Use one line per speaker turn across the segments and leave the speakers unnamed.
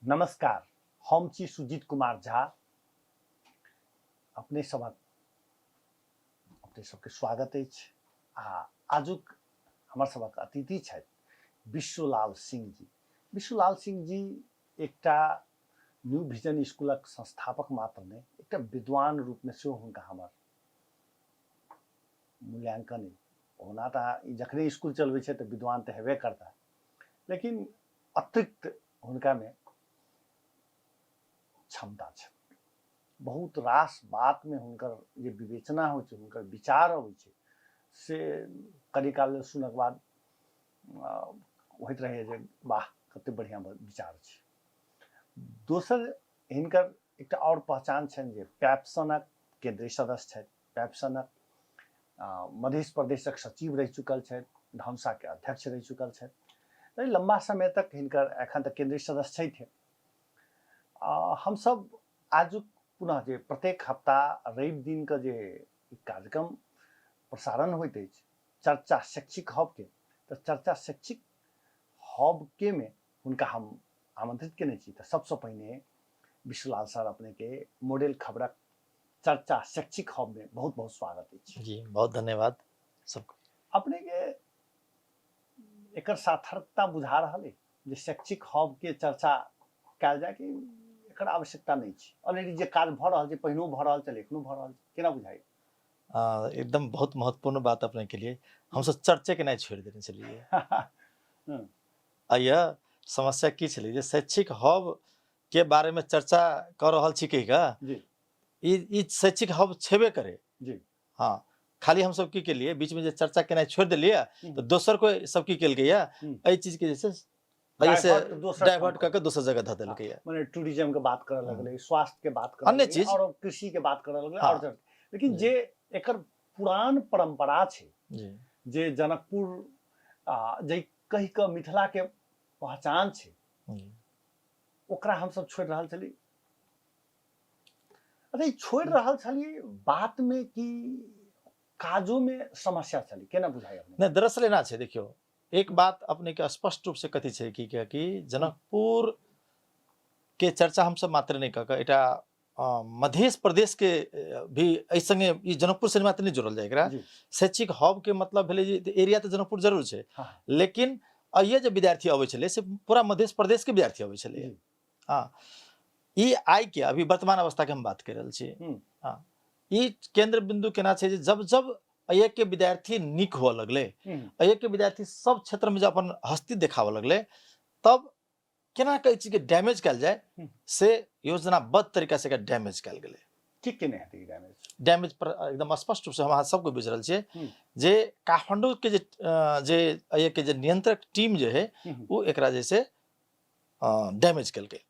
नमस्कार, हम छी सुजीत कुमार झा। अपने सबके स्वागत अछि आ आजुक हमर सबक अतिथि छथि विश्वलाल सिंह जी। विश्वलाल सिंह जी एकटा न्यू विजन स्कूलक संस्थापक मात्र नहि, एकटा विद्वान रूपमे सेहो हुनका हमर मूल्यांकन अछि। ओना तऽ ई जखने स्कूल चलबै छै तऽ विद्वान तऽ हेबे करता, लेकिन अतिरिक्त हुनकामे क्षमता छै। बहुत रास बातमे हुनकर जे विवेचना होइ छै, हुनकर विचार अबै छै, से कनी काल सुनक बाद होइत रहैए जे वाह, कते बढ़िआँ विचार छै। दोसर हिनकर एकटा आओर पहचान छनि जे पैप्सनक केंद्रीय सदस्य छथि, पैप्सनक मध्य प्रदेशक सचिव रहि चुकल छथि, धनुषाके अध्यक्ष रहि चुकल छथि। लम्बा समय तक हिनकर एखन तक केंद्रीय सदस्य छथि। हमसब आजुक पुनः जे प्रत्येक हफ्ता रवि दिनके जे कार्यक्रम प्रसारण होइत अछि चर्चा शैक्षिक हबके, तऽ चर्चा शैक्षिक हबके में हुनका हम आमंत्रित केने छी। तऽ सबसँ पहिने विश्वलाल सर, अपने के मॉडल खबरक चर्चा शैक्षिक हब में बहुत बहुत स्वागत अछि।
जी, बहुत धन्यवाद सबको।
अपने के एकर सार्थकता बुझा रहल है जे शैक्षिक हब के चर्चा कयल जाय कि एकर आवश्यकता नहि छै? ऑलरेडी जे काज भऽ रहल छै, पहिनो भऽ रहल छलै, एखनो भऽ रहल छै, केना बुझाइ?
एकदम बहुत महत्वपूर्ण बात अपने के लिए। हमसब चर्चे केनाइ छोड़ि देने छलियै। आ यह समस्या की छलै जे शैक्षिक हब के बारे में चर्चा कऽ रहल छी कहि कऽ ई शैक्षिक हब छेबे करे। हाँ, खाली हमसब की केलियै, बीच में जे चर्चा केनाइ छोड़ि देलियै तऽ दोसर कोइ सब की केलकै या एहि चीज के जे छै एहि से डाइवर्ट कऽ के दोसर जगह धऽ देलकै।
मने टूरिज्म के बात करऽ लगलै, स्वास्थ्य के बात करऽ
अन्य चीज
और कृषि के बात करऽ लगलै। और लेकिन जे एकर पुरान परंपरा छै जे जनकपुर जे कहि कऽ मिथिला के पहचान छै, ओकरा हमसब छोड़ि रहल छली। अच्छा, ई छोड़ि रहल छलियै बात में कि काजो में समस्या छलै, केना बुझाइ अपने?
नहि, दरअसल एना छै, देखियौ, एक बात अपने के स्पष्ट रूप से कथी छै कि कि जनकपुर के चर्चा हमसब मात्र नहि कऽ कऽ एकटा मध्य प्रदेश के भी एहि संगे ई जनकपुर से मात्र नहि जोड़ल जाय एकरा। शैक्षिक हब के मतलब भेलै जे एरिया तऽ जनकपुर जरूर छै, लेकिन अइये जे विद्यार्थी अबै छलै से पूरा मध्य प्रदेश के विद्यार्थी अबै छलै। हाँ, ई आइ के अभी वर्तमान अवस्था के हम बात कर रहल छी। हाँ, ई केंद्र बिंदु केना छै जे जब जब अइये के विद्यार्थी नीक हुअ लगलै, अइये के विद्यार्थी सब क्षेत्र में जब अपन हस्ती देखाबऽ लगलै, तब केना के एहि चीज के डैमेज कयल जाय से योजनाबद्ध तरीका से एकरा डैमेज कयल गेलै।
की केने हेतै ई डैमेज?
डैमेज पर एकदम स्पष्ट रूप से हम अहाँ सबके बुझि रहल छियै जे काठमांडू के जे एहि के जे नियंत्रक टीम जे है, ओ एकरा जे से डैमेज केलकै।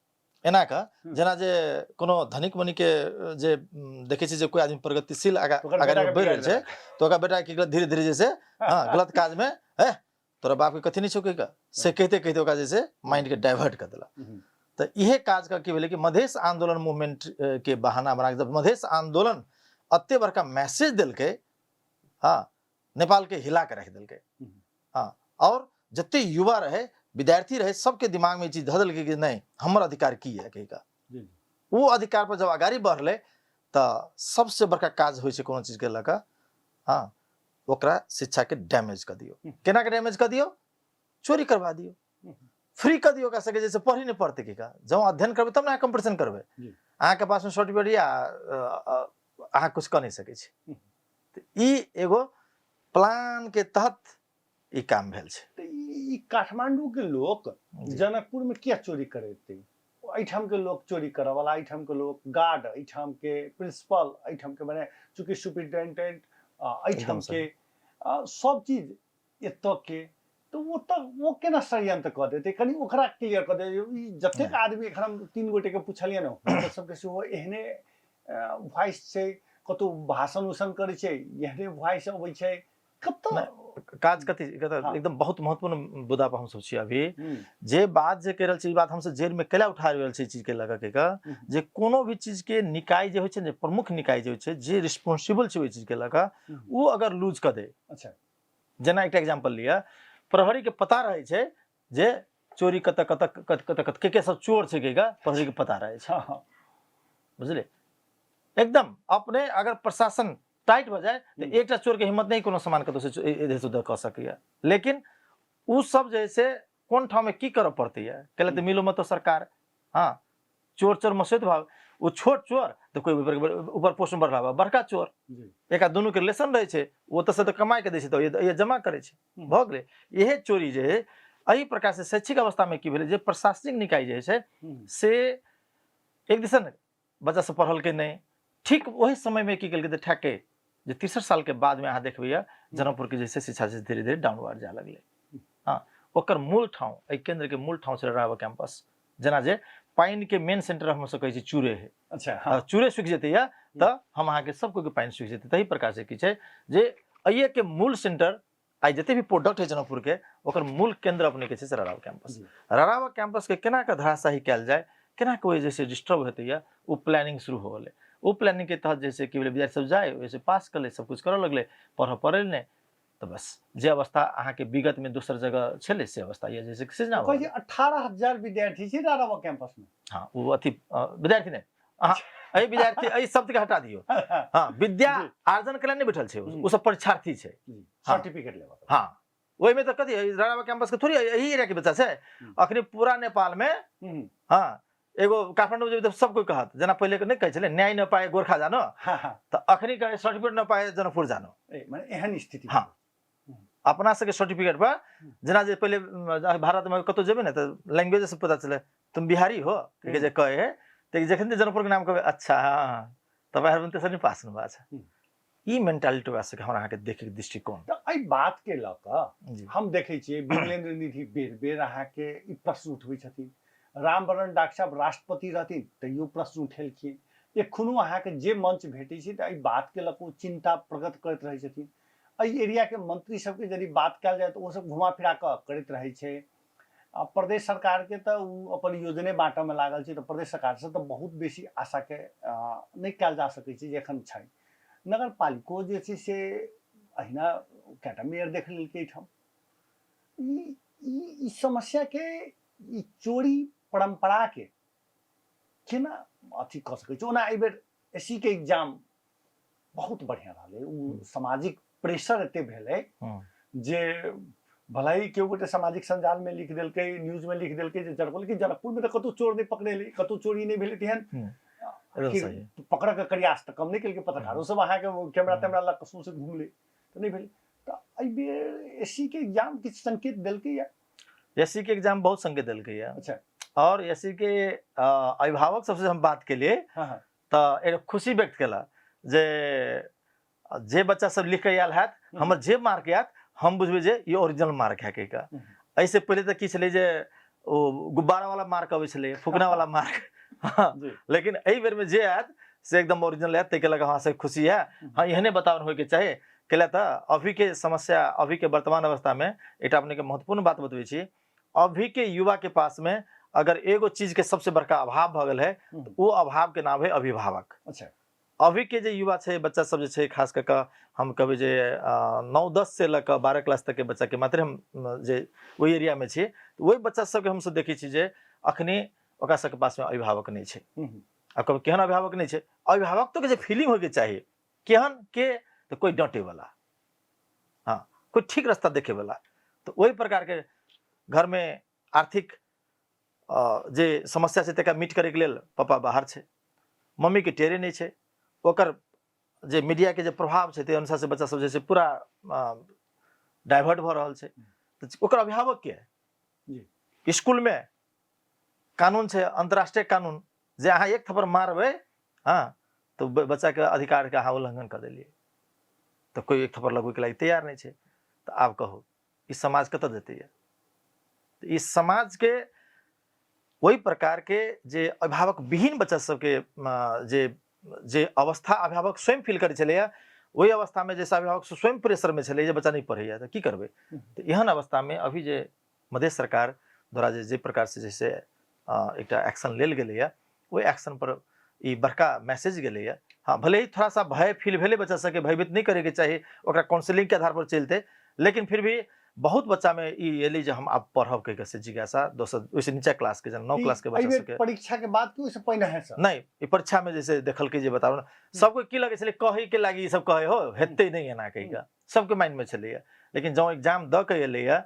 एना कऽ जेना जे कोनो धनिक मनी के जे देखै छियै जे कोइ आदमी प्रगतिशील आगा
ओकर
आगाँ
बेटाके
बढ़ि रहल
बिगाड़ि
छै,
देलक।
तऽ ओकरा बेटा की धीरे धीरे जे से हँ गलत काजमे हे तोरा बापके कथी नहि छौ कहि कऽ से कहिते कहिते ओकरा जे छै माइंडके डाइवर्ट कऽ देलक। तऽ इहे काज कऽ की भेलै कि मधेश आंदोलन मूवमेंट के बहाना बना कऽ जब मधेश आंदोलन एते बड़का मैसेज देलकै, हँ, नेपाल के हिला के राखि देलकै। हँ, और जते युवा रहे, विद्यार्थी रहे, सबके दिमाग में ई चीज धऽ देलकै कि नहि, हमर अधिकार की है कहि कऽ। ओ अधिकार पर जब अगाड़ी बढ़लै तऽ सबसे बड़का काज होइ छै कोनो चीज के लऽ कऽ, हँ, ओकरा शिक्षा के डैमेज कऽ दियौ। केना के डैमेज कऽ दियौ? चोरी करवा दियौ, फ्री कऽ दियौ ओकरा सबके, जैसे पढ़ी नहि पड़तै की का। जँ अध्ययन करबै तब ने अहाँ कम्पटिशन करबै। अहाँके पासमे सर्टिफिकेट या अहाँ कुछ कऽ नहि सकै छी। तऽ ई एगो प्लान के तहत ई काम भेल छै।
तऽ ई काठमांडू के लोक जनकपुर में किया चोरी करेतै? एहिठाम के लोक चोरी करऽ वाला, एहिठाम के लोक गार्ड, एहिठाम के प्रिंसिपल, एहिठाम के मने चूँकि सुपरिटेंडेंट एहिठाम के सब चीज एतऽ के, तऽ ओतऽ ओ केना षड्यंत्र कऽ देतै? कनि ओकरा क्लियर कऽ दे। ई जतेक आदमी एखन हम 3 गोटे के पुछलियै ने, हुनकर सबके सेहो एहने वॉइस छै। कतहु भाषण उषण करै छै, एहने वॉइस अबै छै। कतऽ
काज कथी? एकदम बहुत महत्वपूर्ण मुद्दा पर हमसब छी अभी। जे बात जे कहि रहल छी, ई बात हमसब जेल में कैला उठा रहल छी ई चीज के लऽ कऽ के जे कोनो भी चीज के निकाय जे होइ छै ने, प्रमुख निकाय जे होइ छै, जे रिस्पॉन्सिबल छै ओहि चीज के लऽ कऽ, ओ अगर लूज कऽ दे। जेना एकटा एग्जाम्पल लिअ, प्रहरी के पता रहै छै जे चोरी कतऽ कतऽ कतऽ कतऽ कतऽ के के सब चोर छै कहिके प्रहरीके पता रहै छै। बुझलियै? एकदम अपने अगर प्रशासन टाइट भऽ जाय तऽ एकटा चोरके हिम्मत नहि कोनो सामान कतौ से इधर से उधर कऽ सकैया। लेकिन उ सब जे है से कोन ठाम में की करऽ पड़तै या कैला तऽ मिलो मत सरकार। हाँ, चोर चोर मसोत भाव, ओ छोट चोर तऽ कोइ ऊपर ऊपर पोस्ट में बढ़ला, बड़का चोर एकरा दुनू के रिलेशन रहै छै, ओ तऽ से तऽ कमाइ के दै छै तऽ ये जमा करै छै, भऽ गेलै। इहे चोरी जे है एहि प्रकार से शैक्षिक अवस्था में की भेलै जे प्रशासनिक निकाय जे छै से एक दिसन बच्चा सब पढ़लकै नहि। ठीक ओहि समय में की केलकै तऽ ठेके जे 63 साल के बाद में अहाँ देखबै या जनकपुर के जे छै शिक्षा जे धीरे धीरे डाउनवर्ड जाय लगलै। हाँ, ओकर मूल ठाँव एहि केंद्र के मूल ठाँव छलै रावा कैंपस। जेना जे पानि के मेन सेंटर हम सब कहै छी चूरे है।
हाँ।
चूरे सूखि जेतै या तऽ हम अहाँके सब कोइ के पानि सूखि जेतै। तही प्रकार से की छै जे एहिए के मूल सेंटर आइ जते भी प्रोडक्ट है जनकपुर के ओकर मूल केंद्र अपने के छै से रारावा कैंपस। रारावा कैंपस के केना के धराशायी कयल जाय, केना के ओहि जैसे डिस्टर्ब हेतै या ओ प्लानिंग शुरू हो गेलै। ओ प्लानिंग के तहत जैसे कि विद्यार्थी सब जाय वैसे पास कर ले, सब कुछ करऽ लगलै, पढ़ऽ पड़ै नहि, तऽ बस जे अवस्था अहाँके विगत में दोसर जगह छलै से अवस्था यऽ जैसे कि सृजना
कहै छै 18,000 विद्यार्थी छै रारावा कैंपस में।
हाँ, ओ अथी विद्यार्थी नहि, अहाँ एहि विद्यार्थी एहि शब्द के हटा दियौ। हाँ, विद्या आर्जन के लिए नहि बैठल छै, ओ सब परीक्षार्थी छै।
सर्टिफिकेट लेबऽ।
हाँ, ओहिमे तऽ कथी रारावा कैंपस के थोड़ी एही एरिया के बच्चा छै। अखनी पूरा नेपाल में, हाँ, एगो काठमाडौँ जेबै तऽ सब कोइ कहत, जेना पहिले के नहि कहै छलै न्याय न पाए गोरखा जानो, तऽ अखनी कहै सर्टिफिकेट न पाए जनकपुर जानो।
ए, माने एहन स्थिति।
हाँ, अपना सबके सर्टिफिकेट पर जेना जे पहिले भारत में कतौ जेबै ने तऽ लैंग्वेज से पता चले तुम बिहारी हो के जे कहे है, तऽ जखन जे जनकपुर के नाम कहबै अच्छा हाँ, तब आर तेसर नहि पास ने अच्छा। ई मेंटालिटी ओकरा सबके हमरा अहाँके देखैके दृष्टिकोण।
तऽ एहि बात के लऽ कऽ हम देखै छियै विमलेन्द्र निधि बेर बेर अहाँके ई प्रश्न उठबै छथिन, रामवरण डाक साहब राष्ट्रपति रहथिन तैयो प्रश्न उठेलखिन, एखनो अहाँके जे मंच भेटै छै तऽ एहि बात के लऽ कऽ ओ चिंता प्रकट करैत रहै छथिन। एहि एरिया के मंत्री सबके यदि बात कयल जाय तऽ ओ सब घुमा फिरा कऽ करैत रहै छै। आ प्रदेश सरकार के तऽ ओ अपन योजने बाँटऽ मे लागल छै, तऽ प्रदेश सरकार से तऽ बहुत बेसी आशा के नहि कयल जा सकै छै जे एखन छै। नगर पालिको जे छै से अहिना कएटा मेयर देख लेलकै एहिठाम। ई समस्या के, ई चोरी परंपरा के केना अथी कऽ सकै छै? ओना एहिबेर एस सी के एग्जाम बहुत बढ़िया रहलै, ओ सामाजिक प्रेशर एते भेलै जे भले ही केओ गोटे सामाजिक संजाल में लिख देलकै, न्यूज में लिख देलकै जे जनकपुर, लेकिन जनकपुर में तऽ कतौ चोर नहि पकड़ेलै, कतौ चोरी नहि भेलै तेहन। पकड़ऽ के प्रयास तऽ कम नहि केलकै पत्रकारो सब, अहाँके कैमरा तेमरा लऽ कऽ सौंसे घुमलै तऽ नहि भेलै। तऽ एहिबेर एस सी के एग्जाम किछु संकेत देलकै या?
एस सी के एग्जाम बहुत संकेत देलकै या। और एस सी के अभिभावक सबसे हम बात केलियै तऽ एगो खुशी व्यक्त केला जे बच्चा सब लिख के आयल हैत, हमर जे मार्क आयत हम बुझबै जे ई ओरिजिनल मार्क है कहिके। एहिसँ पहिले तऽ की छलै जे ओ गुब्बारा वाला मार्क अबै छलै, फुकना वाला मार्क, लेकिन एहि बेर में जे आयत से एकदम ओरिजिनल आयत, ताहिके लऽ कऽ हमरा सबके खुशी है। हाँ, एहने वातावरण होइके चाही। कैला तऽ अभी के समस्या, अभी के वर्तमान अवस्था में एकटा अपने के महत्वपूर्ण बात बतबै छी, अभी के युवा के पास में अगर एगो चीज के सबसे बड़का अभाव भऽ गेल है, तऽ ओ अभाव के नाम है अभिभावक। अभी के जे युवा छै, बच्चा सब जे छै, खास कऽ कऽ हम कहबै जे 9-10 से लऽ कऽ 12 क्लास तक के बच्चा के मात्र हम जे ओहि एरिया में छी, ओहि बच्चा सबके हमसब देखै छी जे अखनी ओकरा सबके पास में अभिभावक नहि छै। आ कहबै केहन अभिभावक नहि छै? अभिभावक तो के जे फीलिंग होइके चाही केहन के, तऽ कोइ डाँटे वाला, हाँ, कोइ ठीक रास्ता देखे वाला। तऽ ओहि प्रकार के घर में आर्थिक जे समस्या छै तकरा मीट करैके लेल पापा बाहर छै, मम्मी के टेरे नहि छै, ओकर जे मीडिया के जे प्रभाव छै ताहि अनुसार से बच्चा सब जे छै पूरा डाइवर्ट भऽ रहल छै। तऽ ओकर अभिभावक के स्कूल में कानून छै, अंतर्राष्ट्रीय कानून, जे अहाँ एक थप्पड़ मारबै, हाँ, तऽ बच्चा के अधिकार के अहाँ उल्लंघन कऽ देलियै, तऽ कोइ एक थप्पड़ लगबैके लागि तैयार नहि छै। तऽ आब कहू ई समाज कतऽ जेतै? तऽ ई समाज के ओहि प्रकार के जे अभिभावक विहीन बच्चा सबके जे अवस्था अभिभावक स्वयं फील करै छलैया, ओहि अवस्था में जैसे अभिभावक स्वयं प्रेशर में छलै जे बच्चा नहि पढ़ैया तऽ की करबै, तऽ एहन अवस्था में अभी जे मधेश सरकार द्वारा जे प्रकार से जैसे एकटा एक्शन लेल गेलैया, ओहि एक्शन पर ई बड़का मैसेज गेलैया। हाँ, भले ही थोड़ा सा भय फील भेलै बच्चा सबके, भयभीत नहि करैके चाही, ओकरा काउंसिलिंग के आधार पर चलतै, लेकिन फिर भी बहुत बच्चा में ई एलै जे हम आब पढ़ब कहि के से जिज्ञासा। दोसर ओहिसँ नीचा क्लास के जेना 9 क्लास के बच्चा सबके
परीक्षा के बाद कि ओहिसँ पहिने है सर?
नहीं, ई परीक्षा में जैसे देखलकै जे बताबू ने सबके की लगै छलै कहै के लागी ई सब कहै हो हेतै नहि एना कहि के सबके माइंड में छलैया। लेकिन जँ एग्जाम दऽ के एलैया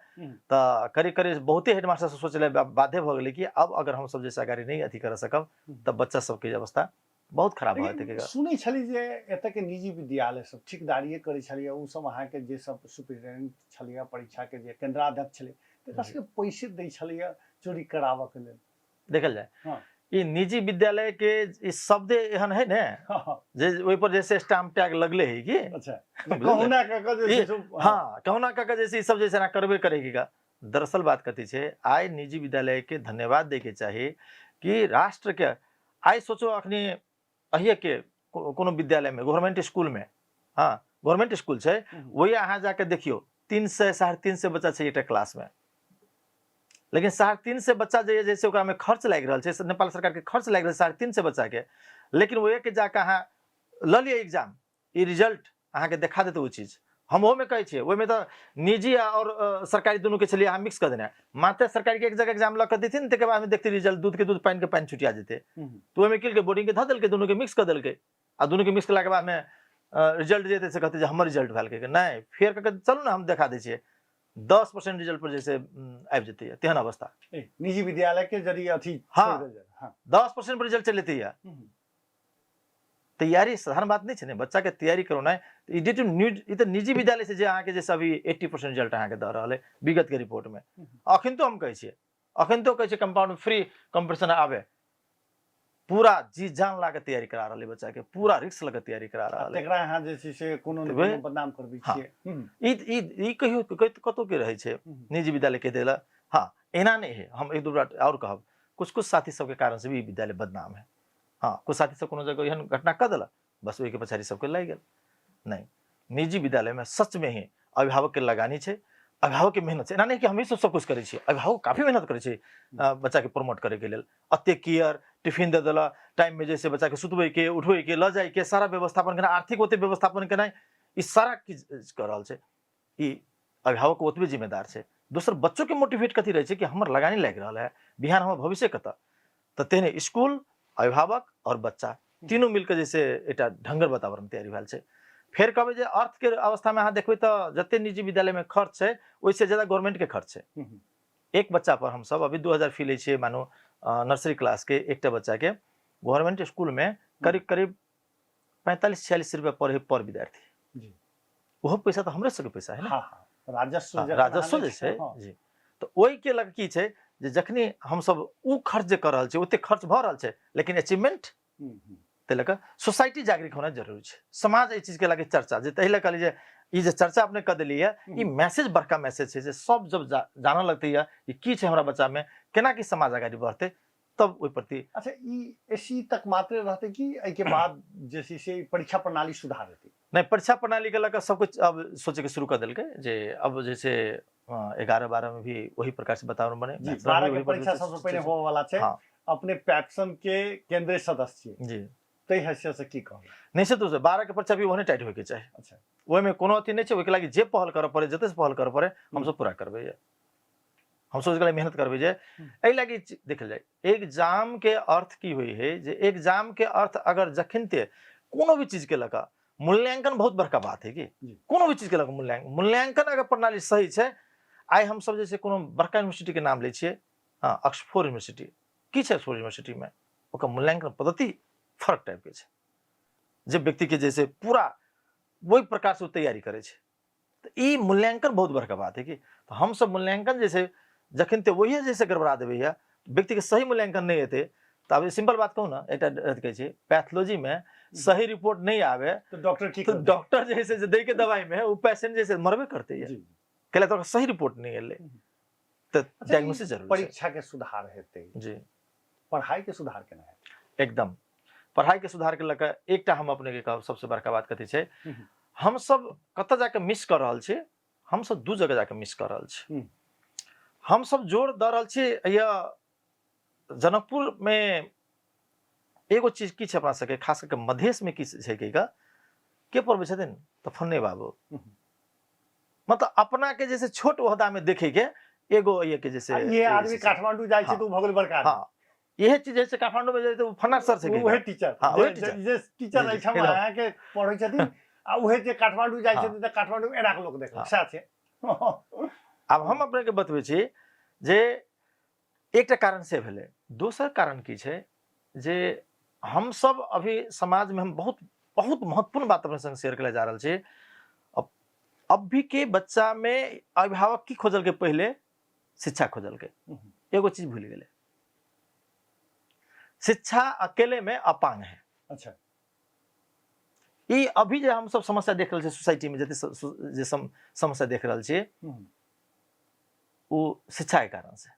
तऽ करीब करीब बहुते हेडमास्टर सब सोचले बाध्य भऽ गेलै कि अब अगर हम सब जैसे अगाडि नहि अथी कर सकब तऽ बच्चा सबके अवस्था बहुत खराब भऽ जेतै।
सुनै छली जे एतऽ के निजी विद्यालय सब ठेकेदारिये करै छलैया, ओ सब अहाँके जे सब सुपरिटेंडेंट छलैया, परीक्षा के जे केंद्राध्यक्ष छलै, तकरा सबके पैसे दै छलैया चोरी कराबऽ के लेल।
देखल जाय ई निजी विद्यालय के ई शब्दे एहन है ने जे ओहि पर जैसे स्टाम्प टैग लगले है कि
अच्छा कहुना कऽ कऽ जे छै
हाँ कहुना कऽ कऽ जैसे ई सब जैसे ना करबे करेगी का। दरअसल बात कथी छै, आइ निजी विद्यालय के धन्यवाद दै के चाही कि राष्ट्र के आइ सोचो अखनी अहिए के कोनो विद्यालय में गवर्नमेंट स्कूल में, हाँ गवर्नमेंट स्कूल छै, वही अहाँ जाके देखियो 300 350 बच्चा छै एकटा क्लास में, लेकिन 350 बच्चा जे जैसे ओकरा में खर्च लागि रहल छै, नेपाल सरकार के खर्च लागि रहल 350 बच्चा के, लेकिन वही के जाके अहाँ लऽ लिअ एग्जाम, ई रिजल्ट अहाँके देखा देतै ओ चीज। हम ओहोमे कहै छियै, ओहिमे तऽ निजी आओर सरकारी दुनूके छलियै अहाँ मिक्स कऽ देने, मात्र सरकारी के एक जगह एग्जाम लऽ कऽ देथिन ताहिके बादमे देखतै रिजल्ट, दूध के दूध पानि के पानि छुटिया जेतै। तऽ ओहिमे की केलकै, बोर्डिंगके धऽ देलकै, दुनूके मिक्स कऽ देलकै, आ दुनूके मिक्स केलाके बादमे रिजल्ट जेतै से कहतै जे हमर रिजल्ट भेल कहै नहि, फेर कऽ चलू ने हम देखा दै छियै, 10% रिजल्ट पर जैसे आबि जेतै, तेहन अवस्था।
निजी विद्यालय के जरिए अथी
हाँ 10% पर रिजल्ट चलि जेतै। तैयारी साधारण बात नहीं छै ने, बच्चा के तैयारी करौनाइ ई ड्यू टू न्यूज, ई तऽ निजी विद्यालय से जे अहाँके जे अभी 80% रिजल्ट अहाँके दऽ रहल है विगत के रिपोर्ट में। अखन तो हम कहै छियै, अखन तो कहै छियै कंपाउंड फ्री कंपटीशन आबे, पूरा जी जान ला के तैयारी करा रहल है बच्चा के, पूरा रिस्क लगा तैयारी करा रहल है।
तेकरा अहाँ जे छै से कोनो ने कोनो बदनाम करबै छियै।
ई ई ई कहियो कतौ के रहै छै निजी विद्यालय के देला। हाँ एना नहीं है, हम एक दू बार और कहब, कुछ कुछ साथी सबके कारण से भी ई विद्यालय बदनाम है। हाँ कुछ साथी सब कोनो जगह एहन घटना कऽ देलक, बस ओहिके पछाड़ी सबके लागि गेल। नहीं, निजी विद्यालय में सच में ही अभिभावक के लगानी छै, अभिभावक के मेहनत छै। एना नहीं कि हमही सब सब कुछ करै छियै, अभिभावक काफी मेहनत करै छै बच्चा के प्रमोट करे के लेल। अते केयर, टिफिन दे देलक टाइम में, जैसे बच्चा के सुतबै के उठबै के लऽ जाय के सारा व्यवस्थापन केनाइ, आर्थिक ओते व्यवस्थापन केनाइ, ई सारा किछु कऽ रहल छै। ई अभिभावक ओतबे जिम्मेदार छै। दोसर बच्चो के मोटिवेट कथी रहै छै कि हमर लगानी लागि रहल है, बिहान हमर भविष्य कतऽ, तऽ तेहने स्कूल, अभिभावक और बच्चा तीनू मिलके जैसे एकटा ढंगर वातावरण तैयारी भेल छै। फेर कहबै जे अर्थ के अवस्था में अहाँ देखबै तऽ जते निजी विद्यालय में खर्च छै ओहिसँ ज्यादा गवर्नमेंट के खर्च छै। एक बच्चा पर हमसब अभी 2000 फी लै छियै, मानू नर्सरी क्लास के एकटा बच्चा के गवर्नमेंट स्कूल में करीब करीब 45-46 रुपया पर है पर विद्यार्थी। ओहो पैसा तऽ हमरे सबके पैसा है ने।
हाँ, हाँ, राजस्व
हाँ, राजस्व जे छै जी। तऽ ओहिके लग की छै जे जखनी हमसब ओ खर्च जे कऽ रहल छियै ओते खर्च भऽ रहल छै, लेकिन अचीवमेंट ताहि लऽ कऽ सोसाइटी जागरूक होना जरूरी छै। समाज एहि चीजके लऽ चर्चा जे ताहि लऽ कहली जे ई जे चर्चा अपने कऽ देलियै, ई मैसेज बड़का मैसेज छै जे सब जब जानऽ लगतै यऽ कि की छै हमरा बच्चामे, केना की समाज अगाडि बढ़तै, तब ओहि प्रति।
अच्छा, ई एसी तक मात्रे रहतै कि एहिके बाद जे छै से परीक्षा प्रणाली सुधार हेतै?
नहि, परीक्षा प्रणाली के लऽ कऽ सब कुछ अब सोचे के शुरू कऽ देलकै जे अब जैसे 11-12 में भी वही प्रकार से वातावरण बने।
जी, 12 के परीक्षा सबसे पहले होवे वाला छै। हाँ। अपने पैप्सन के केंद्रीय सदस्य
जी,
ताहि हैसियत से की कहब?
निश्चित रूप से 12 के परीक्षा भी ओहने टाइट होय के चाही।
अच्छा,
ओहिमे कोनो अथी नहि छै, ओहिके लागि जे पहल करऽ पड़े, जते से पहल करऽ पड़े हमसब पूरा करबै, हम सोच के मेहनत करबै जे एहि लागि देखल जाय एग्जाम के अर्थ की होइ है जे एग्जाम के अर्थ अगर जखन ते कोनो भी चीज के लऽ कऽ मूल्यांकन बहुत बड़का बात है कि कोनो भी चीज के लऽ कऽ मूल्यांकन, मूल्यांकन अगर प्रणाली सही छै। आइ हमसब जे छै कोनो बड़का यूनिवर्सिटी के नाम लै छियै, हाँ ऑक्सफोर्ड यूनिवर्सिटी, की छै ऑक्सफोर्ड यूनिवर्सिटी में ओकर मूल्यांकन पद्धति फर्क टाइप के छै, जे व्यक्ति के जैसे पूरा ओहि प्रकार से ओ तैयारी करै छै। तऽ ई मूल्यांकन बहुत बड़का बात है कि तऽ हमसब मूल्यांकन जे छै जखन तऽ वही जैसे गड़बड़ा देबै है, व्यक्ति के सही मूल्यांकन नहीं हेतै तऽ आब सिंपल बात कहू ने, एकटा अथी कहै छै पैथोलॉजी में सही रिपोर्ट नहीं आवे
तऽ डॉक्टर की
तऽ डॉक्टर जे छै से दै के दवाई में ओ पेशेंट जे छै मरबे करतै, कैला तऽ सही रिपोर्ट नहीं एलै, तऽ डायग्नोसिस जरूरी।
परीक्षा के सुधार हेतै
जी,
पढ़ाई के सुधार केना हेतै?
एकदम पढ़ाई के सुधार के लऽ कऽ एकटा हम अपने के कहब सबसे बड़का बात कथी छै, हमसब कतऽ जाके मिस कऽ रहल छी, हमसब दू जगह जाके मिस कऽ रहल छी। हमसब जोर दऽ रहल छी या जनकपुर में एगो चीज की छै अपना सबके, खास करके मधेश में की छै के पढ़बै छथिन तऽ फन्ने बाबू, मतलब अपना के जैसे छोट ओहदा में देखे के एगो ये के जैसे
आ ये आदमी काठमांडू जाइ छै
हाँ।
तऽ ओ भऽ गेल बड़का आदमी।
हाँ, इहे चीज जैसे काठमांडू में जाए तो फन्ना सर से
उहे टीचर।
हाँ, उहे टीचर।
जे टीचर
जी, जी,
एहिठाम
एकदम।
अहाँके पढ़ै छथिन आ उहे जे काठमांडू जाइ
हाँ।
छथिन तऽ काठमांडू एना के लोक देखलक।
हाँ।
सएह छै।
आब हम अपने के बतबै छी जे एकटा कारण से भेलै। दोसर कारण की छै जे हम सब अभी समाज में हम बहुत बहुत महत्वपूर्ण बात अपने संग शेयर करे जा रहल छी। अब अभी के बच्चा में अभिभावक की खोजलकै, पहिले शिक्षा खोजलकै, एगो चीज भूल गेलै, शिक्षा अकेले में अपांग है। ई अभी जे हम सब समस्या देख रहल छी सोसाइटी में, जते जे समस्या देख रहल छी ओ शिक्षा के कारण से।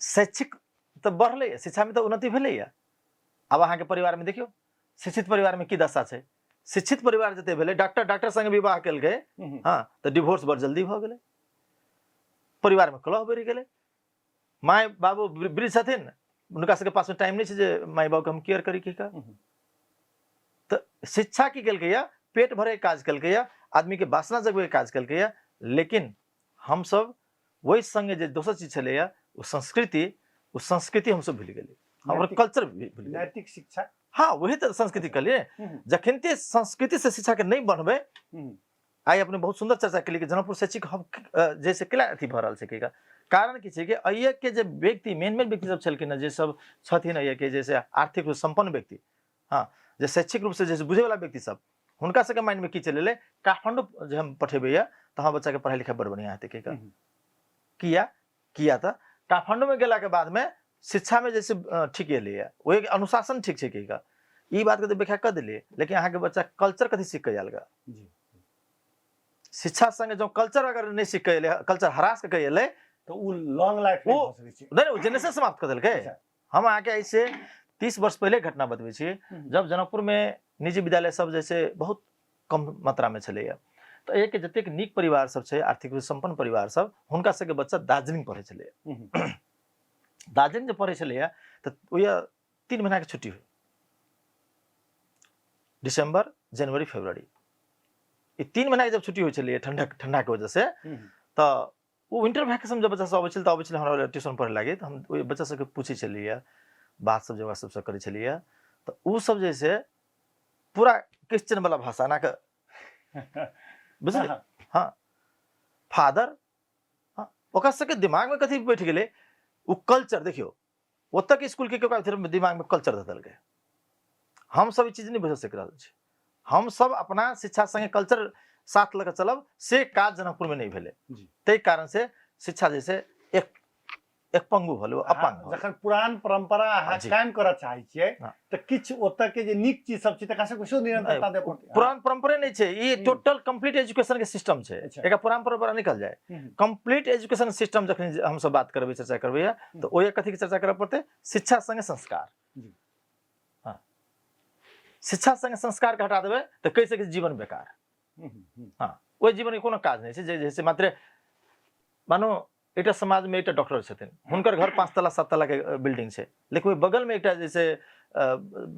शैक्षिक तऽ बढ़लै, शिक्षा में तऽ उन्नति भेलैया। आब अहाँके परिवार में देखियौ, शिक्षित परिवार में की दशा छै। शिक्षित परिवार जते भेलै, डॉक्टर डॉक्टर संगे विवाह केलकै, हाँ, तऽ डिवोर्स बड़ जल्दी भऽ गेलै, परिवार में कलह बढ़ि गेलै। माय बाबू वृद्ध छथिन, हुनका सबके पास में टाइम नहि छै जे माय बाबू के हम केयर करी की का। तऽ शिक्षा की केलकै या, पेट भरे के काज केलकै या, आदमी के वासना जगबै के काज केलकै या। लेकिन हमसब ओहि संगे जे दोसर चीज छलैया ओ संस्कृति, ओ संस्कृति हमसब भूलि गेलियै, हमर कल्चर भूलि गेलियै।
नैतिक शिक्षा।
हाँ, वही तऽ संस्कृति कहलियै। जखन ते संस्कृति से शिक्षा के नहि बनबै, आइ अपने बहुत सुंदर चर्चा केलियै कि जनकपुर शैक्षिक हब जैसे केला अथी भऽ रहल छै, की कारण की छै कि एहिए के जे व्यक्ति मेन मेन व्यक्ति सब छलखिन हँ, जे सब छथिन एहिए के जैसे आर्थिक रूप सम्पन्न व्यक्ति, हाँ, जे शैक्षिक रूप से जैसे बुझे वाला व्यक्ति सब, हुनका सबके माइंड में की चलि एलै, काठमांडू जे हम पठेबै यऽ तऽ हमर बच्चा के पढ़ाई लिखाई बड़ बढ़िया हेतै की किया किया तऽ काठमांडू में गेला के बाद में शिक्षा में जैसे ठीक एलैया, ओहि अनुशासन ठीक छै की का, ई बात के तऽ व्याख्या कऽ देलियै, लेकिन अहाँके बच्चा कल्चर कथी सीख के आयल गा? शिक्षा संगे जँ कल्चर अगर नहि सीख के एलै, कल्चर हरास के एलै,
तऽ ओ लॉन्ग लाइफ नहि भऽ सकै छै।
नहि, ओ जेनरेशन समाप्त कऽ देलकै। हम अहाँके ऐसे 30 वर्ष पहिले घटना बतबै छी, जब जनकपुर में निजी विद्यालय सब जैसे बहुत कम मात्रा में छलैया, तऽ एक जतेक नीक परिवार सब छै, आर्थिक रूप सम्पन्न परिवार सब, हुनका सबके बच्चा दार्जिलिंग पढ़ै छलैया। दार्जिलिंग जे पढ़ै छलैया तऽ ओहि 3 महीना के छुट्टी होइ, दिसंबर जनवरी फरवरी, ई 3 महीना के जब छुट्टी होइ छलैया ठंडा के वजह से, तऽ ओ विंटर वैकेशन जब बच्चा सब अबै छलै तऽ अबै छलै हमरा ट्यूशन पढ़ै लागी, तऽ हम ओहि बच्चा सबके पूछै छलियै, बात सब जे ओकरा सबसँ करै छलियै, तऽ ओ सब जे छै पूरा क्रिश्चियन वाला भाषा एना कऽ बुझलियै, हाँ फादर, हाँ, ओकरा सबके दिमागमे कथी बैठ गेलै ओ कल्चर। देखियौ ओतऽ के स्कूल के ओकरा दिमागमे कल्चर दऽ देलकै। हम सब ई चीज नहि बुझि सकि रहल छी। हम सब अपना शिक्षा संगे कल्चर साथ लऽ कऽ चलब, से काज जनकपुरमे नहि भेलै, ताहि कारण से शिक्षा जे छै एक एक पंगु भेलै, अपांग भेलै।
जखन पुरान परंपरा अहाँ कायम करऽ चाहै छियै तऽ किछु ओतऽ के जे नीक चीज सब छै तकरा सबके सेहो निरंतरता देबऽ पड़तै।
पुरान परंपरे नहि छै ई, टोटल कंप्लीट एजुकेशन के सिस्टम छै, एकरा पुरान परंपरा नहि कहल जाय। कंप्लीट एजुकेशन सिस्टम जखन हमसब बात करबै, चर्चा करबै, तऽ ओहि कथी के चर्चा करऽ पड़तै, शिक्षा संगे संस्कार। हाँ, शिक्षा संगे संस्कार के हटा देबै तऽ कहि सकै छी जीवन बेकार। हाँ, ओहि जीवन के कोनो काज नहि छै जे जैसे मात्र मानो एकटा समाज में एकटा डॉक्टर छथिन, हुनकर घर 5 तला 7 तला के बिल्डिंग छै, लेकिन ओहि बगल में एकटा जैसे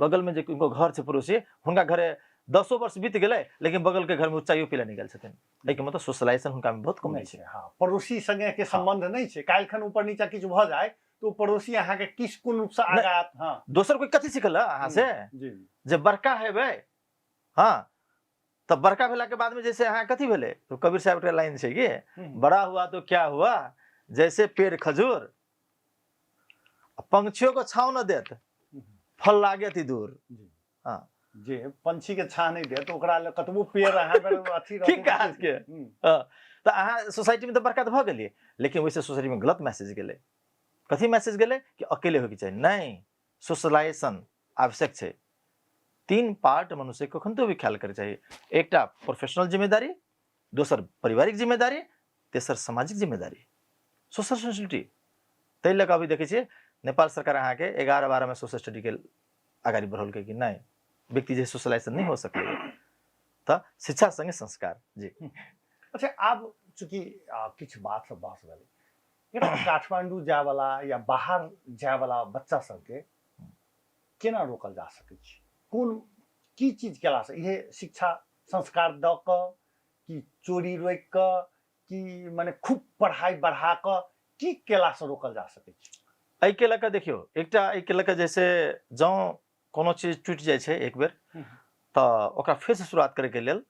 बगल में जे हुनको घर छै पड़ोसी, हुनका घरे 10 वर्ष बीत गेलै, लेकिन बगल के घर में ओ चाइयो पीला नहि गेल छथिन। एहिके मतलब सोशलाइजेशन हुनका में बहुत कम
नहि
छै।
छै। हाँ, पड़ोसी संगे के संबंध नहि छै। काल्हि खन ऊपर नीचा किछु भऽ जाय तऽ ओ पड़ोसी अहाँके किछु कोन रूपसँ
नहि।
आगाँ आयत। हाँ,
दोसर कोई कथी सिखल अहाँ से जे बड़का हेबै, हाँ, तऽ बड़का भेला के बाद में जैसे अहाँ कथी भेलै, तो कबीर साहब के लाइन छै कि बड़ा हुआ तो क्या हुआ, जैसे पेड़ खजूर, पंक्षियों को छाँव न देत, फल लागे अति दूर। हाँ।
जे पंछी के छाँह नहि देत ओकरा लए कतबो पेड़ अहाँ अगर अथी रहतै
की काज के? तऽ अहाँ सोसाइटी में तऽ बड़का तऽ भऽ गेलियै, लेकिन ओहिसँ सोसाइटी में गलत मैसेज गेलै। कथी मैसेज गेलै कि अकेले होइके चाही। नहि, सोशलाइजेशन आवश्यक छै। 3 पार्ट मनुष्य कखन तो भी ख्याल करे चाही, एकटा प्रोफेशनल जिम्मेदारी, दोसर पारिवारिक जिम्मेदारी, तेसर सामाजिक जिम्मेदारी, सोशल रिस्पॉन्सिबिलिटी। ताहि लऽ कऽ अभी देखै छियै नेपाल सरकार अहाँके 11-12 में सोशल स्टडी के अगाडि बढ़ौलकै कि नहि, व्यक्ति जे सोशलाइजेशन नहि हो सकलै, तऽ शिक्षा संगे संस्कार। जी।
अच्छा, आब चूँकि किछु बात सब बात भेलै, काठमांडू जायवला या बाहर जायवला बच्चा सबके केना रोकल जा सकै छै? कोन की चीज केलासँ? इहे शिक्षा संस्कार दऽ कऽ कि चोरी रोकि कऽ कि मने खूब पढ़ाइ बढ़ा कऽ की केलासँ रोकल जा सकै छै?
एहिके लऽ कऽ देखियौ, एकटा एहिके लऽ कऽ जैसे जँ कोनो चीज टूटि जाइ छै एक बेर तऽ ओकरा फेरसँ शुरुआत करैके लेल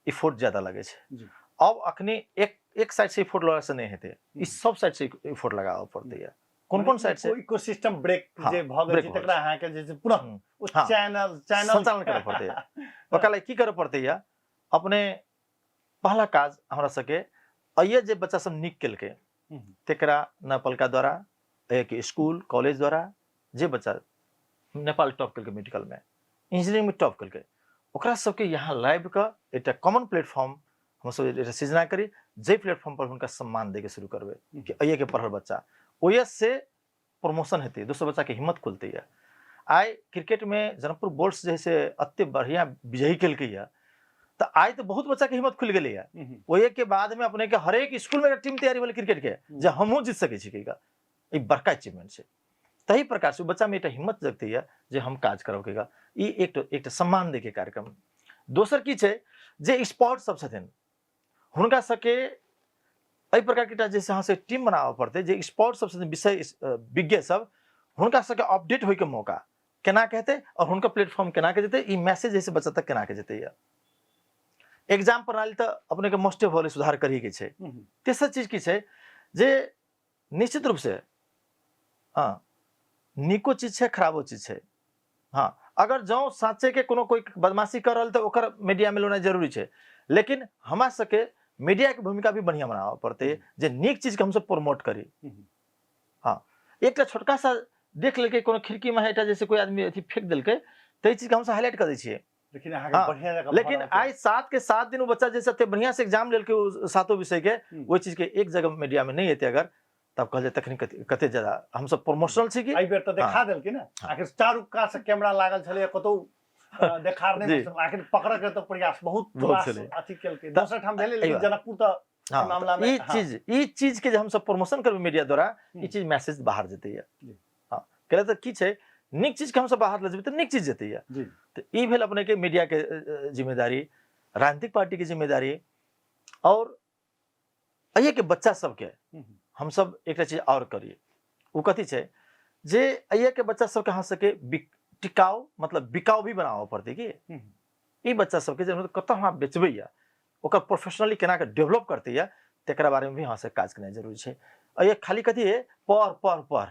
इफोर्ट ज्यादा लगै छै। अब अखनी एक एक साइड से इफोर्ट लगासँ नहि हेतै, ई सब साइड से इफोर्ट लगाबऽ पड़तै। या कोन कोन साइड से?
इकोसिस्टम ब्रेक जे भऽ गेल छै तकरा अहाँके जे छै पुनः ओ चैनल चैनल
संचालन करऽ पड़तै। ओकरा लागि की करऽ पड़तै? या अपने पहला काज हमरा सबके अइए जे बच्चा सब नीक केलकै तेकरा नवपालिका द्वारा, एक स्कूल कॉलेज द्वारा, जे बच्चा नेपाल टॉप केलकै, मेडिकल में, इंजीनियरिंग में टॉप केलकै, ओकरा सबके यहाँ लाबि कऽ एकटा कॉमन प्लेटफॉर्म हमसब एकटा सृजना करी, जाहि प्लेटफॉर्म पर हुनका सम्मान दैके शुरू करबै कि अइएके पढ़ल बच्चा, ओहि से प्रमोशन हेतै, दोसर बच्चाके हिम्मत खुलतै। यऽ आइ क्रिकेटमे जनकपुर बोल्ट्स जे से एते बढ़िआँ विजयी केलकै यऽ, तऽ आइ तऽ बहुत बच्चाके हिम्मत खुलि गेलैए। ओहिके बादमे अपनेके हरेक स्कूलमे एकटा टीम तैयारी भेलै क्रिकेटके, जे हमहूँ जीत सकै छी कहिके। ई बड़का अचीवमेंट छै। तही प्रकार से बच्चामे एकटा हिम्मत जगतै यऽ जे हम काज करब कहिके। ई एकटा एकटा सम्मान दैके कार्यक्रम। दोसर की छै जे स्पोर्ट सब छथिन हुनका सबके एहि प्रकारके एकटा जे अहाँ से टीम बनाबऽ पड़तै, जे स्पोर्ट सब छथिन, विषय विज्ञ सब, हुनका सबके अपडेट होइके मौका केना के हेतै और हुनका प्लेटफॉर्म केना के जेतै, ई मैसेज जैसे बच्चा तक केना के जेतै। यऽ एग्जाम प्रणाली तऽ अपने के मोस्ट ऑफ सुधार करही के छै। तेसर चीज की छै जे निश्चित रूप से हाँ नीको चीज छै, खराबो चीज छै। हाँ, अगर जँ साँचे के कोनो कोई बदमाशी कर रहल तऽ ओकर मीडिया में लेनाइ जरूरी छै, लेकिन हमरा सबके मीडिया के भूमिका भी बढ़िया बनाबऽ पड़तै जे नीक चीज के हमसब प्रमोट करी। हाँ, एकटा छोटका सा देख लेलकै कोनो खिड़की में एकटा जैसे कोई आदमी अथी फेंक देलकै, ताहि चीज के हमसब हाईलाइट कऽ दै छियै।
लेकिन अहाँके बढ़िया जकाँ
लेकिन आइ 7 के 7 दिन ओ बच्चा जे एते बढ़िया से एग्जाम लेलकै ओ सातो विषय के, ओहि चीज के एक जगह मीडिया में नहीं एतै अगर, तब कहल जाय तखन कते ज्यादा हमसब प्रमोशनल छी कि
एहि बेर तऽ देखा देलकै ने। आखिर चारू कात से कैमरा लागल छलै, कतौ देखार नहि, आखिर पकड़ऽ के तऽ प्रयास बहुत
रास
अथी केलकै। दोसर ठाम भेलै, लेकिन जनकपुर तऽ मामला में
ई चीज, ई चीज के जे हमसब प्रमोशन करबै मीडिया द्वारा, ई चीज मैसेज बाहर जेतै। हाँ, कहले तऽ की छै, नीक चीज के हमसब बाहर लऽ जेबै तऽ नीक चीज जेतै। तऽ ई भेल अपने के मीडिया के जिम्मेदारी, राजनीतिक पार्टी के जिम्मेदारी, और एहि के बच्चा सबके हमसब एकटा चीज और करिए। ओ कथी छै जे एहि के बच्चा सबके अहाँ सबके टिकाउ, मतलब बिकाउ भी बनाबऽ पड़तै कि ई बच्चा सबके जे कतऽ अहाँ बेचबै या ओकर प्रोफेशनली केना के डेवलप करतै या, तकरा बारे में भी अहाँ से काज केनाइ जरूरी छै। एहि खाली कथी है, पढ़ पढ़ पढ़,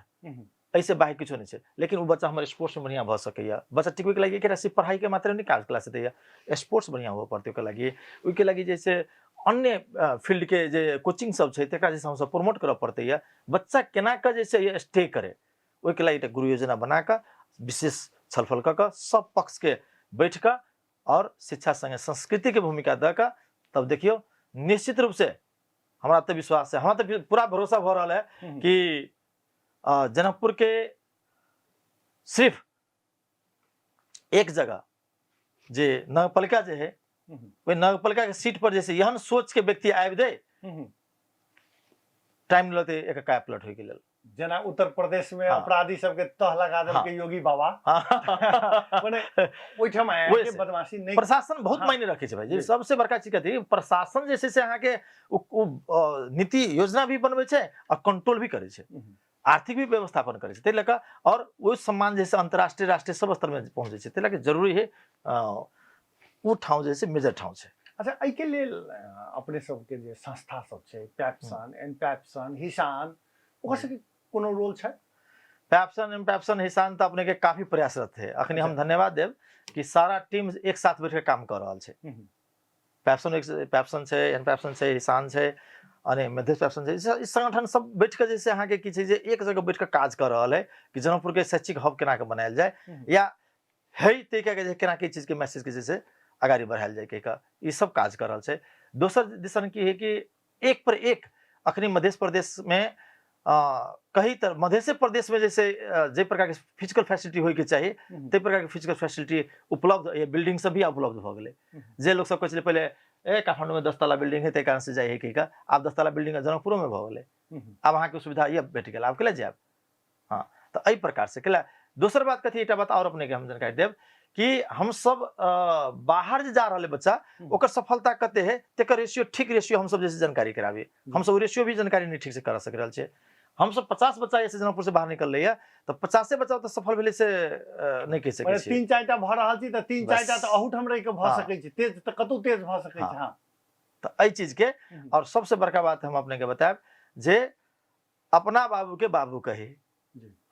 एहिसँ बाहर किछो नहि छै। लेकिन ओ बच्चा हमर स्पोर्ट्स में बढ़िआँ भऽ सकैए। बच्चा टिकबैके लागि एकरा सिर्फ पढ़ाइके मात्रे नहि काज क्लास दैए, स्पोर्ट्स बढ़िआँ हुअ पड़तै ओकर लागि। ओहिके लागि जे छै अन्य फील्डके जे कोचिंग सब छै तकरा जे हमसब प्रमोट करऽ पड़तै। यऽ बच्चा केना कऽ जे छै स्टे करे, ओहिके लागि एकटा गुरु योजना बना कऽ विशेष छलफल कऽ कऽ सब पक्षके बैठ कऽ और शिक्षा संगे संस्कृतिके भूमिका दऽ कऽ तब देखियौ निश्चित रूप से हमरा तऽ विश्वास है, हमरा तऽ पूरा भरोसा भऽ रहल है कि जनकपुर के सिर्फ एक जगह जे नगरपालिका जे है, ओहि नगरपालिका के सीट पर जैसे एहन सोच के व्यक्ति आबि दे, टाइम लगते एक काया पलट होय के लेल।
जेना उत्तर प्रदेश में अपराधी सबके तह लगा देलकै योगी बाबा, मने ओहिठाम आके बदमाशी नहीं।
प्रशासन बहुत मायने रखे छै भाई। सबसे बड़का चीज कथी, प्रशासन जे छै से अहाँके नीति योजना भी बनबै छै आ कंट्रोल भी करै छै, आर्थिक भी व्यवस्थापन करै छै, ताहि लऽ कऽ और ओहि सम्मान जे छै अंतर्राष्ट्रीय राष्ट्रीय सब स्तर में पहुँचै छै, ताहि लऽ कऽ जरूरी है ओ ठाउँ जे छै मेजर ठाउँ छै।
अच्छा, एहिके लेल अपने सबके जे संस्था सब छै, पैप्सन, एन पैप्सन, हिसान, ओकर सबके कोनो रोल छै?
पैप्सन, एम पैप्सन, हिसान तऽ अपने के काफी प्रयासरत है। अखनी हम धन्यवाद देब कि सारा टीम एक साथ बैठ के काम कर रहल छै। पैप्सन, एक पैप्सन छै, एन पैप्सन छै, हिसान छै, अने मधेश पैप्सन छै, ई संगठन सब बैठ के जैसे अहाँके की छै जे एक जगह बैठ के काज कर रहल है कि जनकपुर के शैक्षिक हब केना के बनायल जाय या है तरीका के जे केना के चीज के मैसेज के जैसे अगाडि बढ़ायल जाय कहि कऽ ई सब काज कर रहल छै। दोसर दिसन की है कि एक पर एक अखनी मध्य प्रदेश में कही तऽ मधेशे प्रदेश में जैसे जे प्रकार के फिजिकल फैसिलिटी होय के चाही ताहि प्रकार के फिजिकल फैसिलिटी उपलब्ध ये बिल्डिंग सब भी उपलब्ध भऽ गेलै। जे लोग सब कहै छलै पहिले ए काठमांडू में 10 तला बिल्डिंग है ताहि कारण से जाइ है कहि कऽ, आब 10 तला बिल्डिंग जनकपुरो में भऽ गेलै, आब अहाँके सुविधा ये भेट गेल, आब केला जायब। हाँ, तऽ एहि प्रकार से केला। दोसर बात कथी, एकटा बात और अपने के हम जानकारी देब कि हम सब बाहर जे जा रहल है बच्चा ओकर सफलता कते है तेकर रेशियो, ठीक रेशियो हम सब जैसे जानकारी कराबी। हम सब रेशियो भी जानकारी नहीं ठीक से करा सक रहल छियै। हम सब 50 बच्चा जैसे जनकपुर से बाहर निकल है तऽ 50 बच्चा तऽ सफल भेलै से नहि कहि सकै
छी। 3-4 टा भऽ रहल छी तऽ 3-4 टा तऽ अहूठाम रहि कऽ भऽ सकै छै, तेज तऽ कतौ तेज भऽ सकै छै। हँ,
तऽ एहि चीज के और सबसे बड़का बात हम अपने के बतायब जे अपना बाबू के बाबू कही,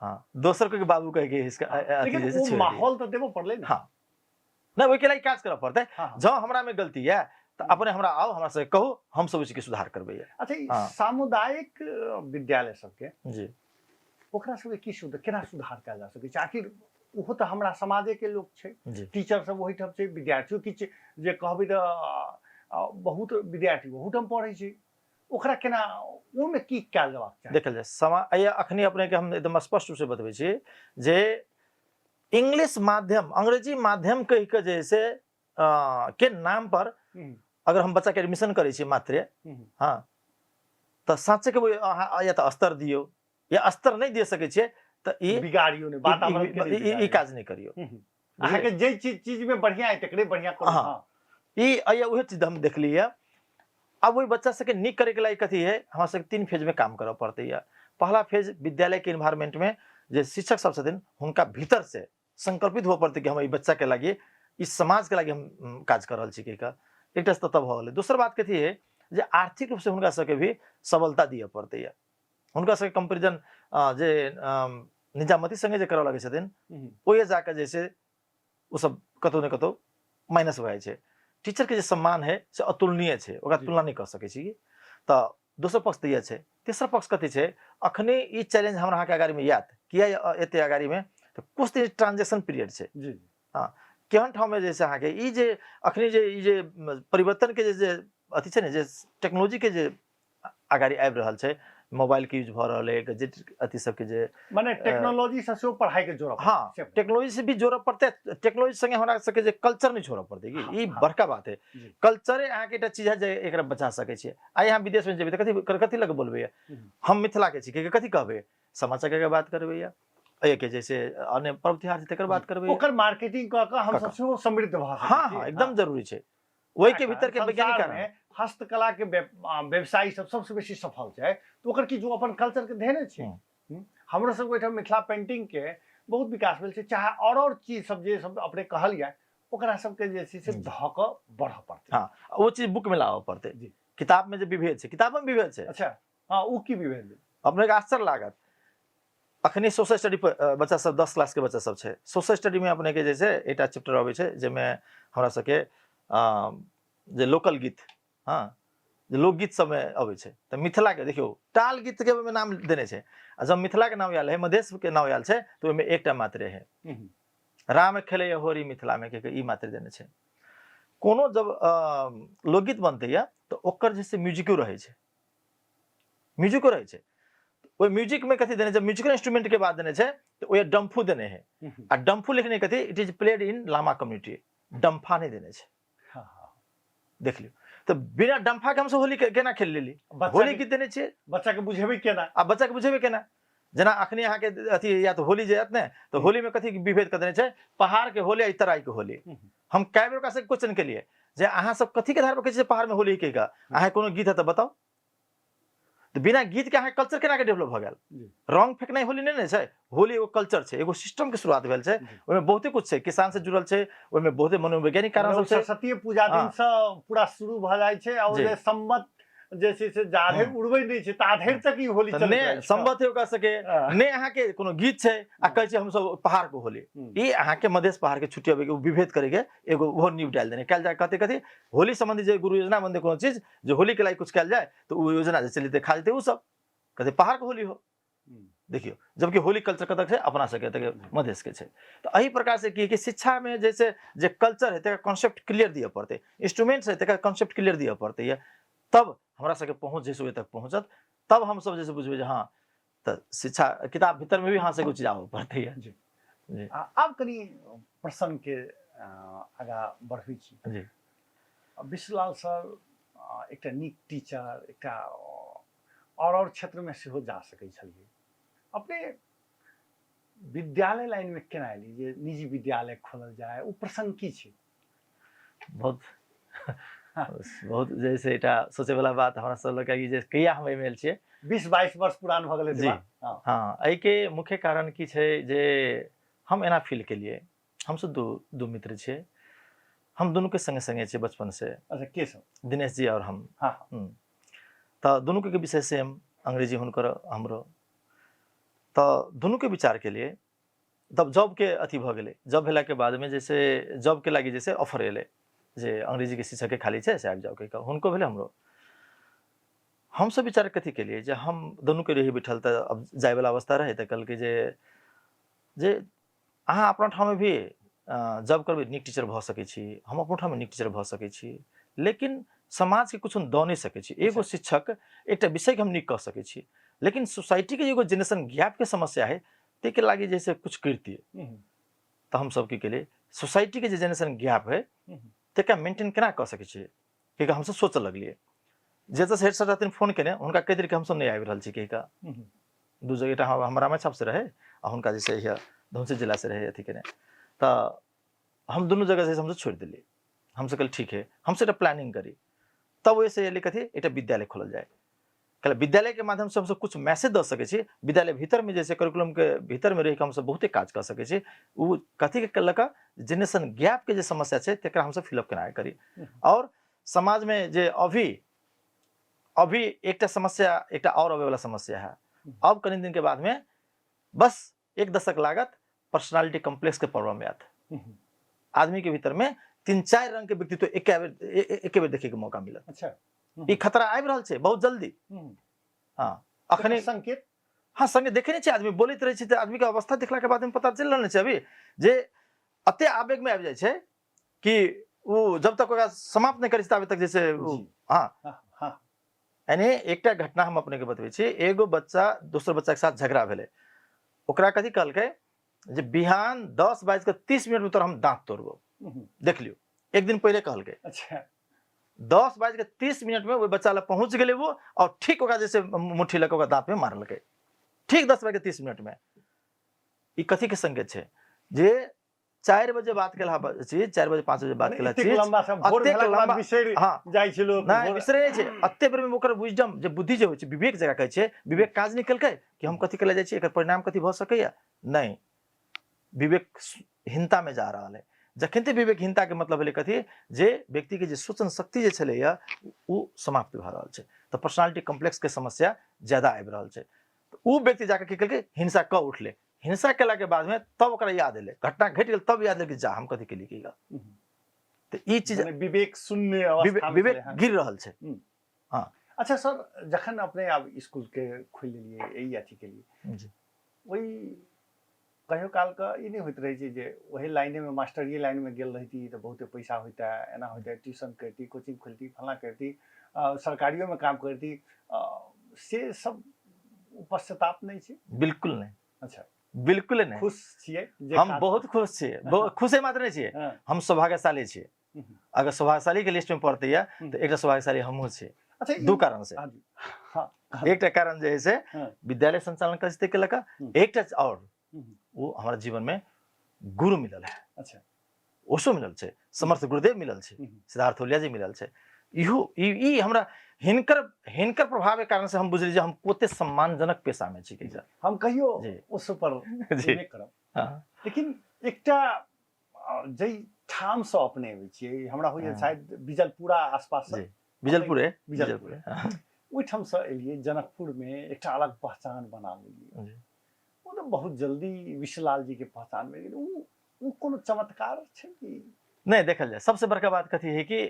हाँ, दोसर के बाबू कहे के इसका
लेकिन ओ माहौल तऽ देबो पड़लै ने।
हाँ, नहीं ओहि के लागि काज करऽ पड़तै। जँ हमरा में गलती है तऽ अपने हमरा आउ, हमरा से कहू, हम सब के सुधार करबै।
अच्छा, सामुदायिक विद्यालय सबके
जी
ओकरा सबके की सुधार, केना सुधार कयल जा सकै छै? आखिर ओहो तऽ हमरा समाजे के लोक छै, टीचर सब ओहिठाम छै, विद्यार्थियो किछु जे कहबै तऽ बहुत विद्यार्थी ओहूठाम पढ़ै छै, ओकरा केना ओहिमे की कयल जबाक चाही?
देखल जाय समा अखनी अपने के हम एकदम स्पष्ट रूप से बतबै छी जे इंग्लिश माध्यम, अंग्रेजी माध्यम कहि के जे से के नाम पर अगर हम बच्चा के एडमिशन करै छी मात्रे, हाँ, तऽ साँचे के अहाँ या तऽ स्तर दियौ या स्तर नहि दे सकै छियै तऽ ई
बिगाड़ियौ नहि, वातावरण के
ई काज नहि करियौ।
अहाँके जे चीज में बढ़िया है तकरे बढ़िया करू।
हाँ, ई अया उहे चीज हम देखली है। अब वही बच्चा सबके नीक करे के लायक कथी है, हमरा सबके 3 फेज में काम करऽ पड़तै। है पहला फेज विद्यालय के इन्वायरमेंट में जे शिक्षक सब छथिन हुनका भीतर से संकल्पित हुअ पड़तै कि हम एहि बच्चा के लागि, इस समाज के लागि हम काज कर रहल छी कहि कऽ, एकटा तत्व भऽ गेलै। दोसर बात कथी है जे आर्थिक रूप से हुनका सबके भी सबलता दिअ पड़तै। है हुनका सबके कंपेरिजन जे निजामती संगे जे करऽ लगै छथिन ओहि जाकऽ जे छै ओ सब कतौ ने कतौ माइनस भऽ जाइ छै। टीचर के जे सम्मान है से अतुलनीय छै, ओकरा तुलना नहि कऽ सकै छी। तऽ दोसर पक्ष तऽ इएह छै। तेसर पक्ष कथी छै, अखने ई चैलेंज हमरा अहाँके अगाड़ीमे आयत, किया एते अगाड़ीमे तऽ कुछ दिन ट्रांजेक्शन पीरियड छै। हाँ, केहन ठाममे जे छै अहाँके ई जे अखनी जे ई जे परिवर्तनके जे जे अथी छै ने, जे टेक्नोलॉजीके जे अगाड़ी आबि रहल छै, मोबाइल के यूज भऽ रहल है, गैजेट अथी सबके जे
माने टेक्नोलॉजी से सेहो पढ़ाई के जोड़ऽ
हाँ, टेक्नोलॉजी से भी जोड़ऽ पड़तै, टेक्नोलॉजी संगे हमरा सबके जे कल्चर नहि छोड़ऽ पड़तै। कि ई बड़का बात है, कल्चरे अहाँके एकटा चीज है जे एकरा बचा सकै छियै। आइ अहाँ विदेश में जेबै तऽ कथी कथी लऽ कऽ बोलबै, हम मिथिला के छी कथी कहबै, समाचार के बात करबै या एहिके जैसे अन्य पर्व त्योहार छै तकर बात करबै,
ओकर मार्केटिंग कऽ कऽ हम सब सेहो समृद्ध भऽ
सकै। हाँ हाँ, एकदम जरूरी छै। ओहि के भीतर के वैज्ञानिक
कारण हस्तकला के व्यवसायी सब सबसे बेसी सफल छै, तऽ ओकर की जो अपन कल्चर के धेने छै। हमरो सबके ओहिठाम मिथिला पेंटिंग के बहुत विकास भेल छै, चाहे और चीज सब जे सब अपने कहलियै ओकरा सबके जे छै से धऽ कऽ बढ़ऽ पड़तै।
हाँ, ओ चीज बुक में लाबऽ पड़तै। किताब में जे विभेद छै, किताब में विभेद छै।
अच्छा, हाँ, ओ की विभेद?
अपने के आश्चर्य लागत। अखनी सोशल स्टडी बच्चा सब 10 क्लास के बच्चा सब छै, सोशल स्टडी में अपने के जे छै एकटा चैप्टर अबै छै जाहिमे हमरा सबके जे लोकल गीत, हाँ, जे लोकगीत सबमे अबै छै, तऽ मिथिला के देखियौ टाल गीत के ओहिमे नाम देने छै, आ जब मिथिला के नाम आयल है, मधेश के नाम आयल छै, तऽ ओहिमे एकटा मात्रे है, राम खेले होरी मिथिला में के ई मात्रे देने छै। कोनो जब लोकगीत बनतै या तऽ ओकर जे छै म्यूजिको रहै छै, म्यूजिको रहै छै, ओहि म्यूजिक में कथी देने छै, म्यूजिकल इंस्ट्रूमेंट के बात देने छै, तऽ ओहि डम्फू देने है, आ डम्फू लिखने कथी, it is played in Lama community, Dampha नहीं देने छै। देख लियौ, तऽ बिना डम्फा के हमसब होली केना खेल लेली? होली गीत देने छियै,
बच्चा के बुझेबै केना?
आ बच्चा के बुझेबै केना? जेना अखनी अहाँके अथी या तऽ होली जे आयत ने, तऽ होली में कथी विभेद कऽ देने छै, पहाड़ के होली आ तराई के होली। हम कए बेर ओकरा से क्वेश्चन केलियै जे अहाँ सब कथी के आधार पर कहै छियै पहाड़ में होली के का, अहाँ कोनो गीत है तऽ बताउ। तऽ बिना गीत के अहाँके कल्चर केना के डेवलप भऽ गेल? रंग फेकनाइ होली नहि ने छै, होली एगो कल्चर छै, एगो सिस्टम के शुरुआत भेल छै, ओहिमे बहुते कुछ छै, किसान से जुड़ल छै, ओहिमे बहुते मनोवैज्ञानिक कारण सब छै।
सरस्वती पूजा दिन से पूरा शुरू भऽ जाइ छै, और जे सम्मत जे छै से जाधरि उड़बै नहि छै ताधरि तक ई होली
चलैत ने सम्मत है ओकरा सबके, ने अहाँके कोनो गीत छै आ कहै छै हमसब पहाड़ के होली, ई अहाँके मधेश पहाड़ के छुट्टी के विभेद करे के एगो ओहो नींव डालि देने। कयल जाय कथी कथी होली संबंधी जे गुरु योजना बंदे कोनो चीज जे होली के लायक कुछ कयल जाय तऽ ओ योजना जे चलते खा जेतै, ओ सब कहते पहाड़ के होली हो। देखियौ, जबकि होली कल्चर कतऽ छै, अपना सबके तऽ मधेश के छै। तऽ एहि प्रकार से की कि शिक्षा में जैसे जे कल्चर है तकर कॉन्सेप्ट क्लियर दिअ पड़तै, इंस्ट्रूमेंट्स है तकर कॉन्सेप्ट क्लियर दिअ पड़तै, ये तब हमरा सबके पहुँच जैसे ओहि तक पहुँचत, तब हमसब जैसे बुझबै जे हाँ तऽ शिक्षा किताब भीतर में भी अहाँ सबके चीज आबऽ पड़तै। ये
जी। आब कनि प्रसंग के आगाँ बढ़बै छी। विश्वलाल सर एकटा नीक टीचर, एकटा और क्षेत्रमे सेहो जा सकै छलियै। अपने विद्यालय लाइन में केना एली जे निजी विद्यालय खोलल जाय, ओ प्रसंग की छै?
बहुत बहुत जे छै एकटा सोचै वाला बात हमरा सब लग कि जे कहिया हम एहिमे आयल छियै।
20-22 वर्ष पुरान भऽ गेलै।
जी हँ, एहिके मुख्य कारण की छै जे हम एना फील केलियै, हमसब दू दू मित्र छियै, हम दुनू के संगे संगे छियै बचपन से।
अच्छा, के सब?
दिनेश जी और हम। हाँ। तऽ दुनू के विषय सेम, अंग्रेजी हुनकर हमरो, तऽ दुनू के विचार के लिए तब जॉब के अथी भऽ गेलै। जॉब भेलाके बादमे जैसे जॉबके लागि जैसे ऑफर एलै जे अंग्रेजीके शिक्षकके खाली छै से आबि जाउ कहि कऽ, हुनको भेलै हमरो। हमसब विचार कथी केलियै जे हम दुनूके रही बैठल तऽ अब जायवला अवस्था रहै, तऽ कहलकै जे जे अहाँ अपना ठाममे भी जॉब करबै नीक टीचर भऽ सकै छी, हम अपनो ठाममे नीक टीचर भऽ सकै छी, लेकिन समाजके किछु दऽ नहि सकै छी। एगो शिक्षक एकटा विषयके हम नीक कऽ सकै छी, लेकिन सोसाइटीके एगो जेनरेशन गैपके समस्या है, ताहिके लागि जे से किछु करितियै। तऽ हमसब की केलियै, सोसाइटीके जे जेनरेशन गैप है तकरा मेंटेन केना कऽ सकै छियै कहि हमसब सोचऽ लगलियै। जतऽसँ हेड सर रहथिन फोन केने, हुनका कहि देलियै हमसब नहि आबि रहल छी कहि कऽ। दू जगह, एकटा हमरा रामेछापसँ रहै आ हुनका जे छै धनसरी जिलासँ रहै अथी केने, तऽ हम दुनू जगह जे हमसब छोड़ि देलियै। हमसब कहलियै ठीक है, हमसब एकटा प्लानिंग करी। तब ओहिसँ एलै कथी, एकटा विद्यालय खोलल जाय। कहले विद्यालय के माध्यम से हमसब कुछ मैसेज दऽ सकै छी, विद्यालय भीतर में जैसे करिकुलम के भीतर में रहि के हमसब बहुते काज कऽ सकै छी। ओ कथी के लऽ कऽ जेनरेशन गैप के जे समस्या छै तकरा हमसब फिलअप केना करी। और समाज में जे अभी अभी एकटा समस्या, एकटा और अबै वाला समस्या है, अब कनि दिन के बाद में बस एक दशक लागत पर्सनालिटी कॉम्प्लेक्स के प्रॉब्लम आयत। आदमी के भीतर में 3-4 रंग के व्यक्तित्व एके बेर देखे के मौका मिलत।
अच्छा,
ई खतरा आबि रहल छै बहुत जल्दी। हाँ, अखने
संकेत।
हाँ, संगे देखे नहीं छै, आदमी बोलैत रहै छै तऽ आदमी के अवस्था देखला के बाद में पता चलि रहल छै अभी जे एते आवेग में आबि जाइ छै कि ओ जब तक ओकरा समाप्त नहि करै छै ताबे तक जैसे हाँ
हाँ।
यानी एकटा घटना हम अपने के बतबै छी। एगो बच्चा दोसर बच्चा के साथ झगड़ा भेलै, ओकरा कथी कहलकै जे बिहान 10:30 में तोरा हम दांत तोड़बो, देख लियो। एक दिन पहले कहलकै।
अच्छा।
10:30 में ओहि बच्चा लग पहुंच गेलै वो, और ठीक ओकरा जैसे मुट्ठी लग ओकरा दांत में मारलकै, ठीक 10:30 में। ई कथी के संकेत छै जे 4 बजे बात केला चीज, 4 बजे 5 बजे बात केला चीज,
लंबा सब भोर
अतेक
भेलाके बाद
लंबा,
बिसरि
हाँ,
जाइ छै लोक,
नहि,
भोर-
बिसरै नहि छै। अते बेर में ओकर विजडम जे बुद्धि जे होइ छै, विवेक जकरा कहै छै, विवेक काज नहि केलकै कि हम कथी केला जाइ छी, एकर परिणाम कथी भऽ सकैया। नहि, विवेक हीनता में जा रहल है। जखन ते विवेकहीनता के मतलब भेलै कथी, जे व्यक्ति के जे सोचन शक्ति जे छलैया ओ समाप्त भऽ रहल छै, तऽ पर्सनालिटी कॉम्प्लेक्स के समस्या ज्यादा आबि रहल छै। तऽ ओ व्यक्ति जाके की केलकै, हिंसा कऽ उठलै। हिंसा केला के बाद में तब ओकरा याद एलै, घटना घटि गेल तब याद एलै कि जा हम कथी केलियै की गलत। तऽ ई चीज
माने विवेक शून्य अवस्था में
विवेक
छलै, हाँ।
गिर रहल छै। हाँ।
अच्छा सर, जखन अपने आब स्कूल के खोलि लेलियै एहि अथी के लिए, ओहि कहियो काल के ई नहि होइत रहै छै जे ओही लाइने में मास्टरिये लाइन में गेल रहिती तऽ बहुते पैसा होइता, एना होइता, ट्यूशन करिती, कोचिंग खोलती, फलाँ करिती, सरकारियो में काम करिती, से सब पश्चाताप नहि छै?
बिल्कुल नहि।
अच्छा।
बिल्कुल नहि।
खुश छियै जे
हम
काज-
बहुत खुश छियै, खुशे मात्र नहि छियै, हम सौभाग्यशाली छियै। अगर सौभाग्यशाली के लिस्ट में पड़तै या तऽ एकटा सौभाग्यशाली हमहूँ छियै।
अच्छा, ई-
दू कारण से।
हाँ जी। हाँ।
एकटा कारण जे है से विद्यालय संचालन करै छै लऽ कऽ, एकटा और वो हमारा जीवन में गुरु मिलल है। ओसो मिलल छै, समर्थ गुरुदेव मिलल छै, सिद्धार्थ ओलिया जी मिलल छै। इहो ई हमरा हिनकर प्रभाव के कारण से हम बुझली जे हम कते सम्मानजनक पेशा में छी। कहिया
हम कहियो ओसो पर नहि करब। लेकिन एकटा जै ठाम से अपने अबै छियै, हमरा होइए शायद बिजलपुरा आसपास से।
बिजलपुरे,
बिजलपुरे। ओहिठाम से एलियै, जनकपुर में एकटा अलग पहचान बना लेलियै। ओ तऽ बहुत जल्दी विश्वलाल जी के पहचान मिल गेलै। ओ कोनो चमत्कार छै कि
नहि? देखल जाय सबसे बड़का बात कथी है कि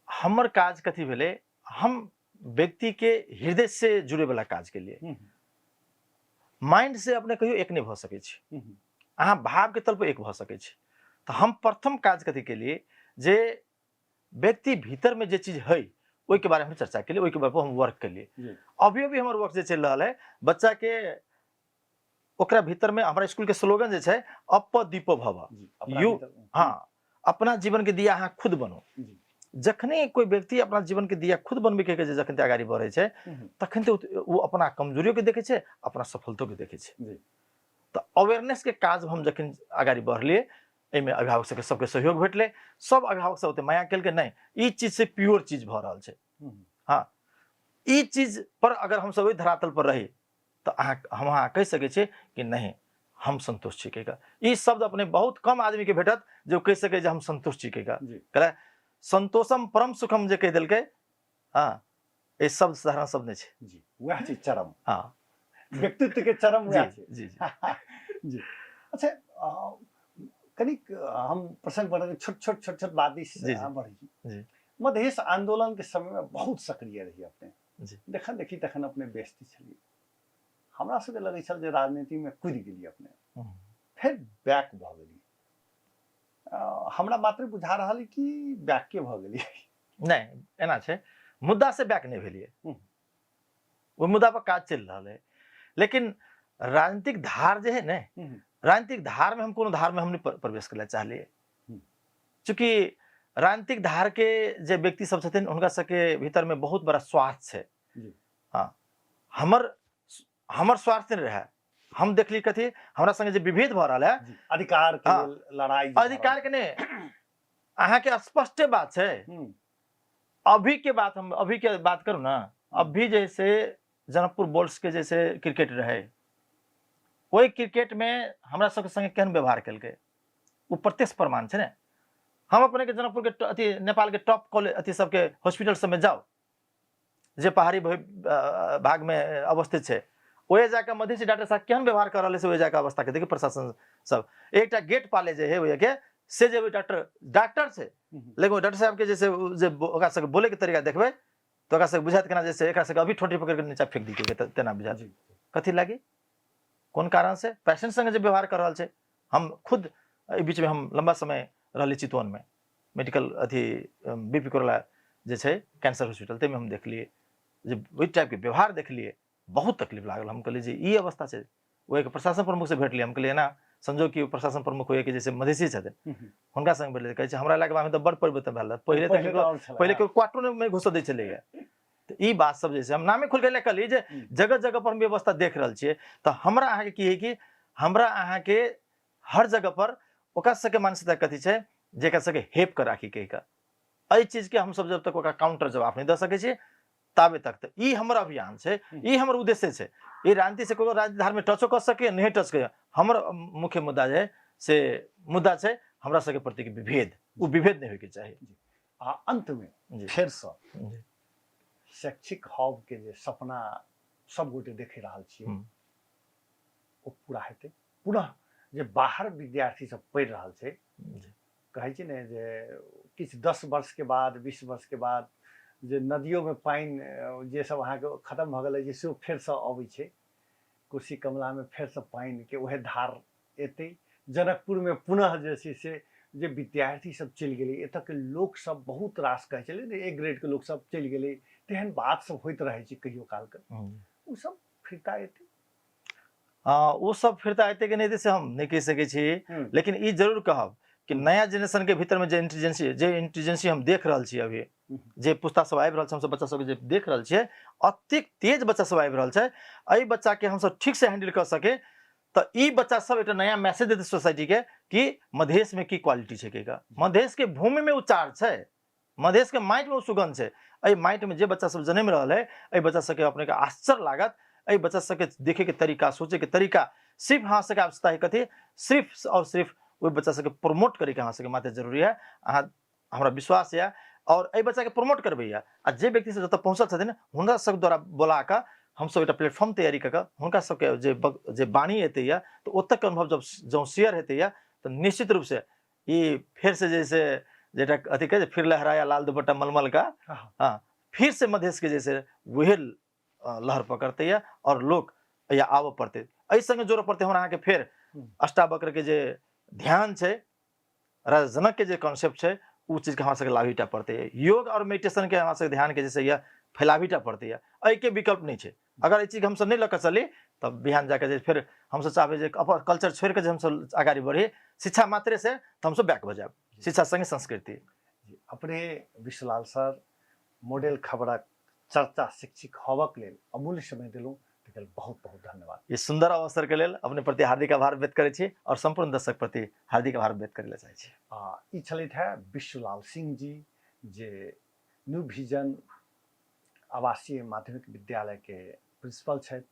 हमर काज कथी भेलै, हम व्यक्ति के हृदय से जुड़े वाला काज के लिए माइंड से अपने कहियो एक नहि भऽ सकै छी, अहाँ भाव के तल पर एक भऽ सकै छी। तऽ हम प्रथम काज कथी केलिए जे व्यक्ति भीतर में जे चीज है ओहि के बारे में हम चर्चा केलिए, ओहि के बारे में हम वर्क केलिए। अभी भी हमर वर्क जे चलि रहल है बच्चा के ओकरा भीतर में, हमारा स्कूल के स्लोगन जे छै अप दीपो भव,
अपना
यू
भीतर-
हाँ, अपना जीवन के दिया अहाँ खुद बनो। जखने कोई व्यक्ति अपना जीवन के दिया खुद बनबे के जे जखन अगाडि बढ़े छै तखन तऽ ओ अपना कमजोरियो के देखे छै, अपना सफलतो के देखे छै। तऽ अवेयरनेसके काज हम जखन अगाडि बढ़लियै, एहिमे अभिभावक सबके सबके सहयोग भेटलै, सब अभिभावक सब ओते माया केलकै, नहि ई चीज से प्योर चीज भऽ रहल छै। हँ, ई चीज पर अगर हमसब ओहि धरातल पर रही तऽ अहाँ हम अहाँ कहि सकै छियै कि नहि हम सन्तुष्ट छी कहिके। ई शब्द अपने बहुत कम आदमीके भेटत जे ओ कहि सकै जे हम सन्तुष्ट छी कहिके। कहले संतोषम परम सुखम जे कहि देलकै, हँ, ई शब्द साधारण शब्द नहि छै।
जी, वएह छै चरम।
हँ,
व्यक्तित्व के चरम वएह छै।
जी जी
जी। अच्छा, कनिक हम प्रसंग बढ़ छोट छोट छोट छोट बात दिस बढ़ै छी। मधेश आंदोलन के समय में बहुत सक्रिय रही अपने। देखन देखी तखन अपने व्यस्त छलियै, हमरा सबके लगै छल जे राजनीति में कूदि गेलियै अपने, फेर बैक भऽ गेलियै। हमरा मात्र बुझा रहल कि बैके भऽ गेलियै।
नहि, एना छै, मुद्दा से बैक नहि भेलियै, ओहि मुद्दा पर काज चलि रहल है, लेकिन राजनीतिक धार जे है ने, राजनीतिक धार में हम कोनो धार में हम नहीं प्रवेश करे चाहलियै। चूँकि राजनीतिक धार के जे व्यक्ति सब छथिन हुनका सबके भीतर में बहुत बड़ा स्वार्थ छै। हाँ, हमर हमर स्वार्थ नहीं रहे, हम देखली कथी हमरा संगे जे विभेद भऽ रहल है,
अधिकार के लड़ाई,
अधिकार के नहीं, अहाँ के स्पष्टे बात छै। अभी के बात हम अभी के बात करू ना, अभी जैसे जनकपुर बोल्स के जैसे क्रिकेट रहे, ओहि क्रिकेट में हमरा सबके संगे केहन व्यवहार केलकै ओ प्रत्यक्ष प्रमाण छै ने। हम अपने के जनकपुर के अथी नेपाल के टॉप कॉलेज अथी सबके हॉस्पिटल सबमे जाउ जे पहाड़ी भाग में अवस्थित छै, ओहे जाके मधेसी डॉक्टर साहब केहन व्यवहार कर रहल छै, ओहे जाके अवस्था के देखियौ। प्रशासन सब एकटा गेट पाले जे है ओहे के से जे डॉक्टर डॉक्टर छै, लेकिन डॉक्टर साहब के जैसे जे ओकरा सबके बोले के तरीका देखबै तऽ ओकरा सबके बुझायत केना जैसे एकरा सबके अभी ठोटी पकड़ के नीचा फेंक दी तेना बुझायत। कथी लागी, कोन कारण से पेशेंट संगे जे व्यवहार कर रहल छै। हम खुद एहि बीच में हम लंबा समय रहली चितवन में, मेडिकल अथी बी पी कोरला जे छै कैंसर हॉस्पिटल, ताहिमे हम देखलियै जे ओहि टाइपके व्यवहार देखलियै, बहुत तकलीफ लागल। हम कहलियै जे ई अवस्था छै। ओहिके प्रशासन प्रमुख से भेटलियै, हम कहलियै एना संजोग कि प्रशासन प्रमुख होइए कि जैसे मधेसी छथिन, हुनका संग भेटलियै, कहै छै हमरा इलाकामे तऽ बड़ परिवर्तन भेल रहै, पहिले तऽ पहिले केओ क्वार्टरो नहि घुसऽ दै छलैए। तऽ ई बात सब जे छै हम नामे खोलि कऽ कहलियै जे जगह जगह पर हम व्यवस्था देख रहल छियै। तऽ हमरा अहाँके की है कि हमरा अहाँके हर जगह पर ओकरा सबके मानसिकता कथी छै जे एकरा सबके हेप कऽ राखी कहि कऽ, एहि चीजके हमसब जब तक ओकरा काउंटर जवाब नहि दऽ सकै छियै ताबे तक तऽ ई हमर अभियान छै, ई हमर उद्देश्य छै। ई राजनीति से कोनो राजनीति धार में टचो कऽ सकै नहि टच कर, हमर मुख्य मुद्दा जे है से मुद्दा छै हमरा सबके प्रति के विभेद, ओ विभेद नहि होइके चाही।
आ अंत में फेरसँ शैक्षिक हब के जे सपना सब गोटे देख रहल छियै ओ पूरा हेतै? पुनः जे बाहर विद्यार्थी सब पढ़ि रहल छै, कहै छै ने जे किछु 10 वर्ष के बाद 20 वर्ष के बाद जे नदियोमे पानि जे सब अहाँके खतम भऽ गेलै जे से फेरसँ अबै छै, कोसी कमलामे फेरसँ पानिके उएह धार एतै, जनकपुरमे पुनः जे छै से जे विद्यार्थी सब चलि गेलै, एतऽके लोकसब बहुत रास कहै छलै ने ए ग्रेडके लोकसब चलि गेलै, तेहन बात सब होइत रहै छै कहियो कालके, ओ सब फिरता एतै?
हँ, ओ सब फिरता एतै कि नहि एतै से हम नहि कहि सकै छी, लेकिन ई जरूर कहब कि नया जेनरेशन के भीतर में जे इंटेलिजेंसी हम देख रहल छी अभी, जे पुस्ता सब आबि रहल छै, हमसब बच्चा सबके जे देख रहल छियै, अतेक तेज बच्चा सब आबि रहल छै, एहि बच्चा के हमसब ठीक से हैंडल कऽ सके तऽ ई बच्चा सब एकटा नया मैसेज देतै सोसाइटी के कि मधेश में की क्वालिटी छै, कहिके मधेश के भूमि में उच्चार छै, मधेश के माटि में ओ सुगंध छै। एहि माटि में जे बच्चा सब जन्म रहल है, एहि बच्चा सबके अपने के आश्चर्य लागत, एहि बच्चा सबके देखे के तरीका, सोचे के तरीका, सिर्फ अहाँ सबके आवश्यकता है कथी, सिर्फ और सिर्फ ओहि बच्चा सबके प्रमोट करे के अहाँ सबके मात्र जरूरी है। अहाँ हमरा विश्वास यऽ और एहि बच्चा के प्रमोट करबै यऽ, आ जे व्यक्ति सब जतऽ पहुँचल छथिन हुनका सब द्वारा बोला कऽ हमसब एकटा प्लेटफॉर्म तैयारी कऽ कऽ हुनका सबके जे वाणी एतै यऽ तऽ ओतऽ के अनुभव जब जँ शेयर हेतै यऽ तऽ निश्चित रूप से ई फेर से जैसे जेटा अथी कहै छै फिर लहराया लाल दुपट्टा मलमल का, हाँ, फिर से मधेश के जैसे वहे लहर पकड़ते यऽ और लोक या आबऽ पड़तै, एहि संगे जोड़ऽ पड़तै हमरा अहाँके फेर अष्टावक्र के जे ध्यान छै, राजा जनक के जे कॉन्सेप्ट छै, ओ चीजके हमरा सबके लाभीटा पड़तै। योग और मेडिटेशन के हमरा सबके ध्यान के जैसे यऽ फैलाबीटा पड़तै यऽ, एहिके विकल्प नहि छै। अगर एहि चीजके हमसब नहि लऽ कऽ चली तब बिहान जाके जे फेर हमसब चाहबै जे अपन कल्चर छोड़ि कऽ जे हमसब अगाडि बढ़ी शिक्षा मात्रे से, तऽ हमसब बैक भऽ जायब शिक्षा संगे संस्कृति।
अपने विश्वलाल सर मॉडल खबरक चर्चा शैक्षिक हबक लेल अमूल्य समय देलहुँ, एहिके बहुत बहुत धन्यवाद।
ई सुंदर अवसर के लेल अपने प्रति हार्दिक आभार व्यक्त करै छी और संपूर्ण दर्शक प्रति हार्दिक आभार व्यक्त करै लए चाहै छी।
ई छलथि है विश्वलाल सिंह जी, जे न्यू विजन आवासीय माध्यमिक विद्यालय के प्रिंसिपल छथि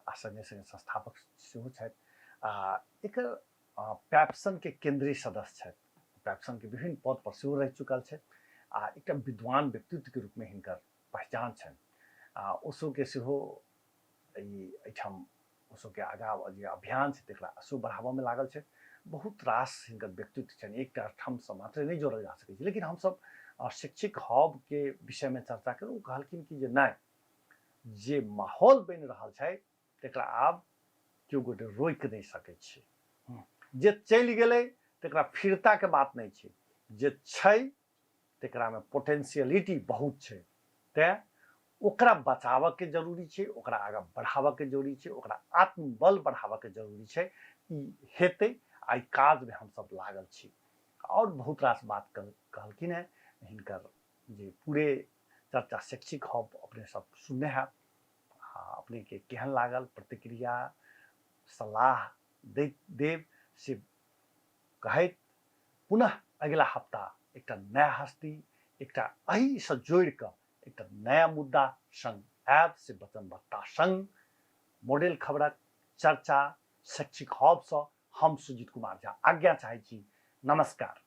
आ संगे संगे संस्थापक सेहो छथि आ एकर पैप्सन के केंद्रीय सदस्य छथि। पैप्सन के विभिन्न पद पर सेहो रहि चुकल छथि आ एकटा विद्वान व्यक्तित्व के रूप में हिनकर पहचान छनि। आ ओसो के सेहो ई एहिठाम ओसो के आगाँ जे अभियान छै तकरा सेहो बढ़ाबऽमे लागल छथि। बहुत रास हिनकर व्यक्तित्व छनि, एकटा ठामसँ मात्रे नहि जोड़ल जा सकै छै। लेकिन हमसब शैक्षिक हबके विषयमे चर्चा केलहुँ, ओ कहलखिन कि जे नहि, जे माहौल बनि रहल छै तकरा आब केओ गोटे रोकि नहि सकै छै। जे चलि गेलै तकरा फिरताके बात नहि छै, जे छै तकरामे पोटेंशियलिटी बहुत छै, तैँ ओकरा बचाबऽके जरूरी छै, ओकरा आगाँ बढ़ाबऽके जरूरी छै, ओकरा आत्मबल बढ़ाबऽके जरूरी छै। ई हेतै आ ई काजमे हमसब लागल छी। आओर बहुत रास बात कहलखिन हेँ। हिनकर जे पूरे चर्चा शैक्षिक हब अपने सब सुनने हैब। आ अपनेके केहन लागल प्रतिक्रिया सलाह देब से कहैत पुनः अगिला हफ्ता एकटा नया हस्ती, एकटा एहिसँ जोड़िकऽ एकटा नया मुद्दा संग आयब से वचनबद्धता संग मॉडल खबरक चर्चा शैक्षिक हबसँ हम सुजीत कुमार झा आज्ञा चाहै छी। नमस्कार।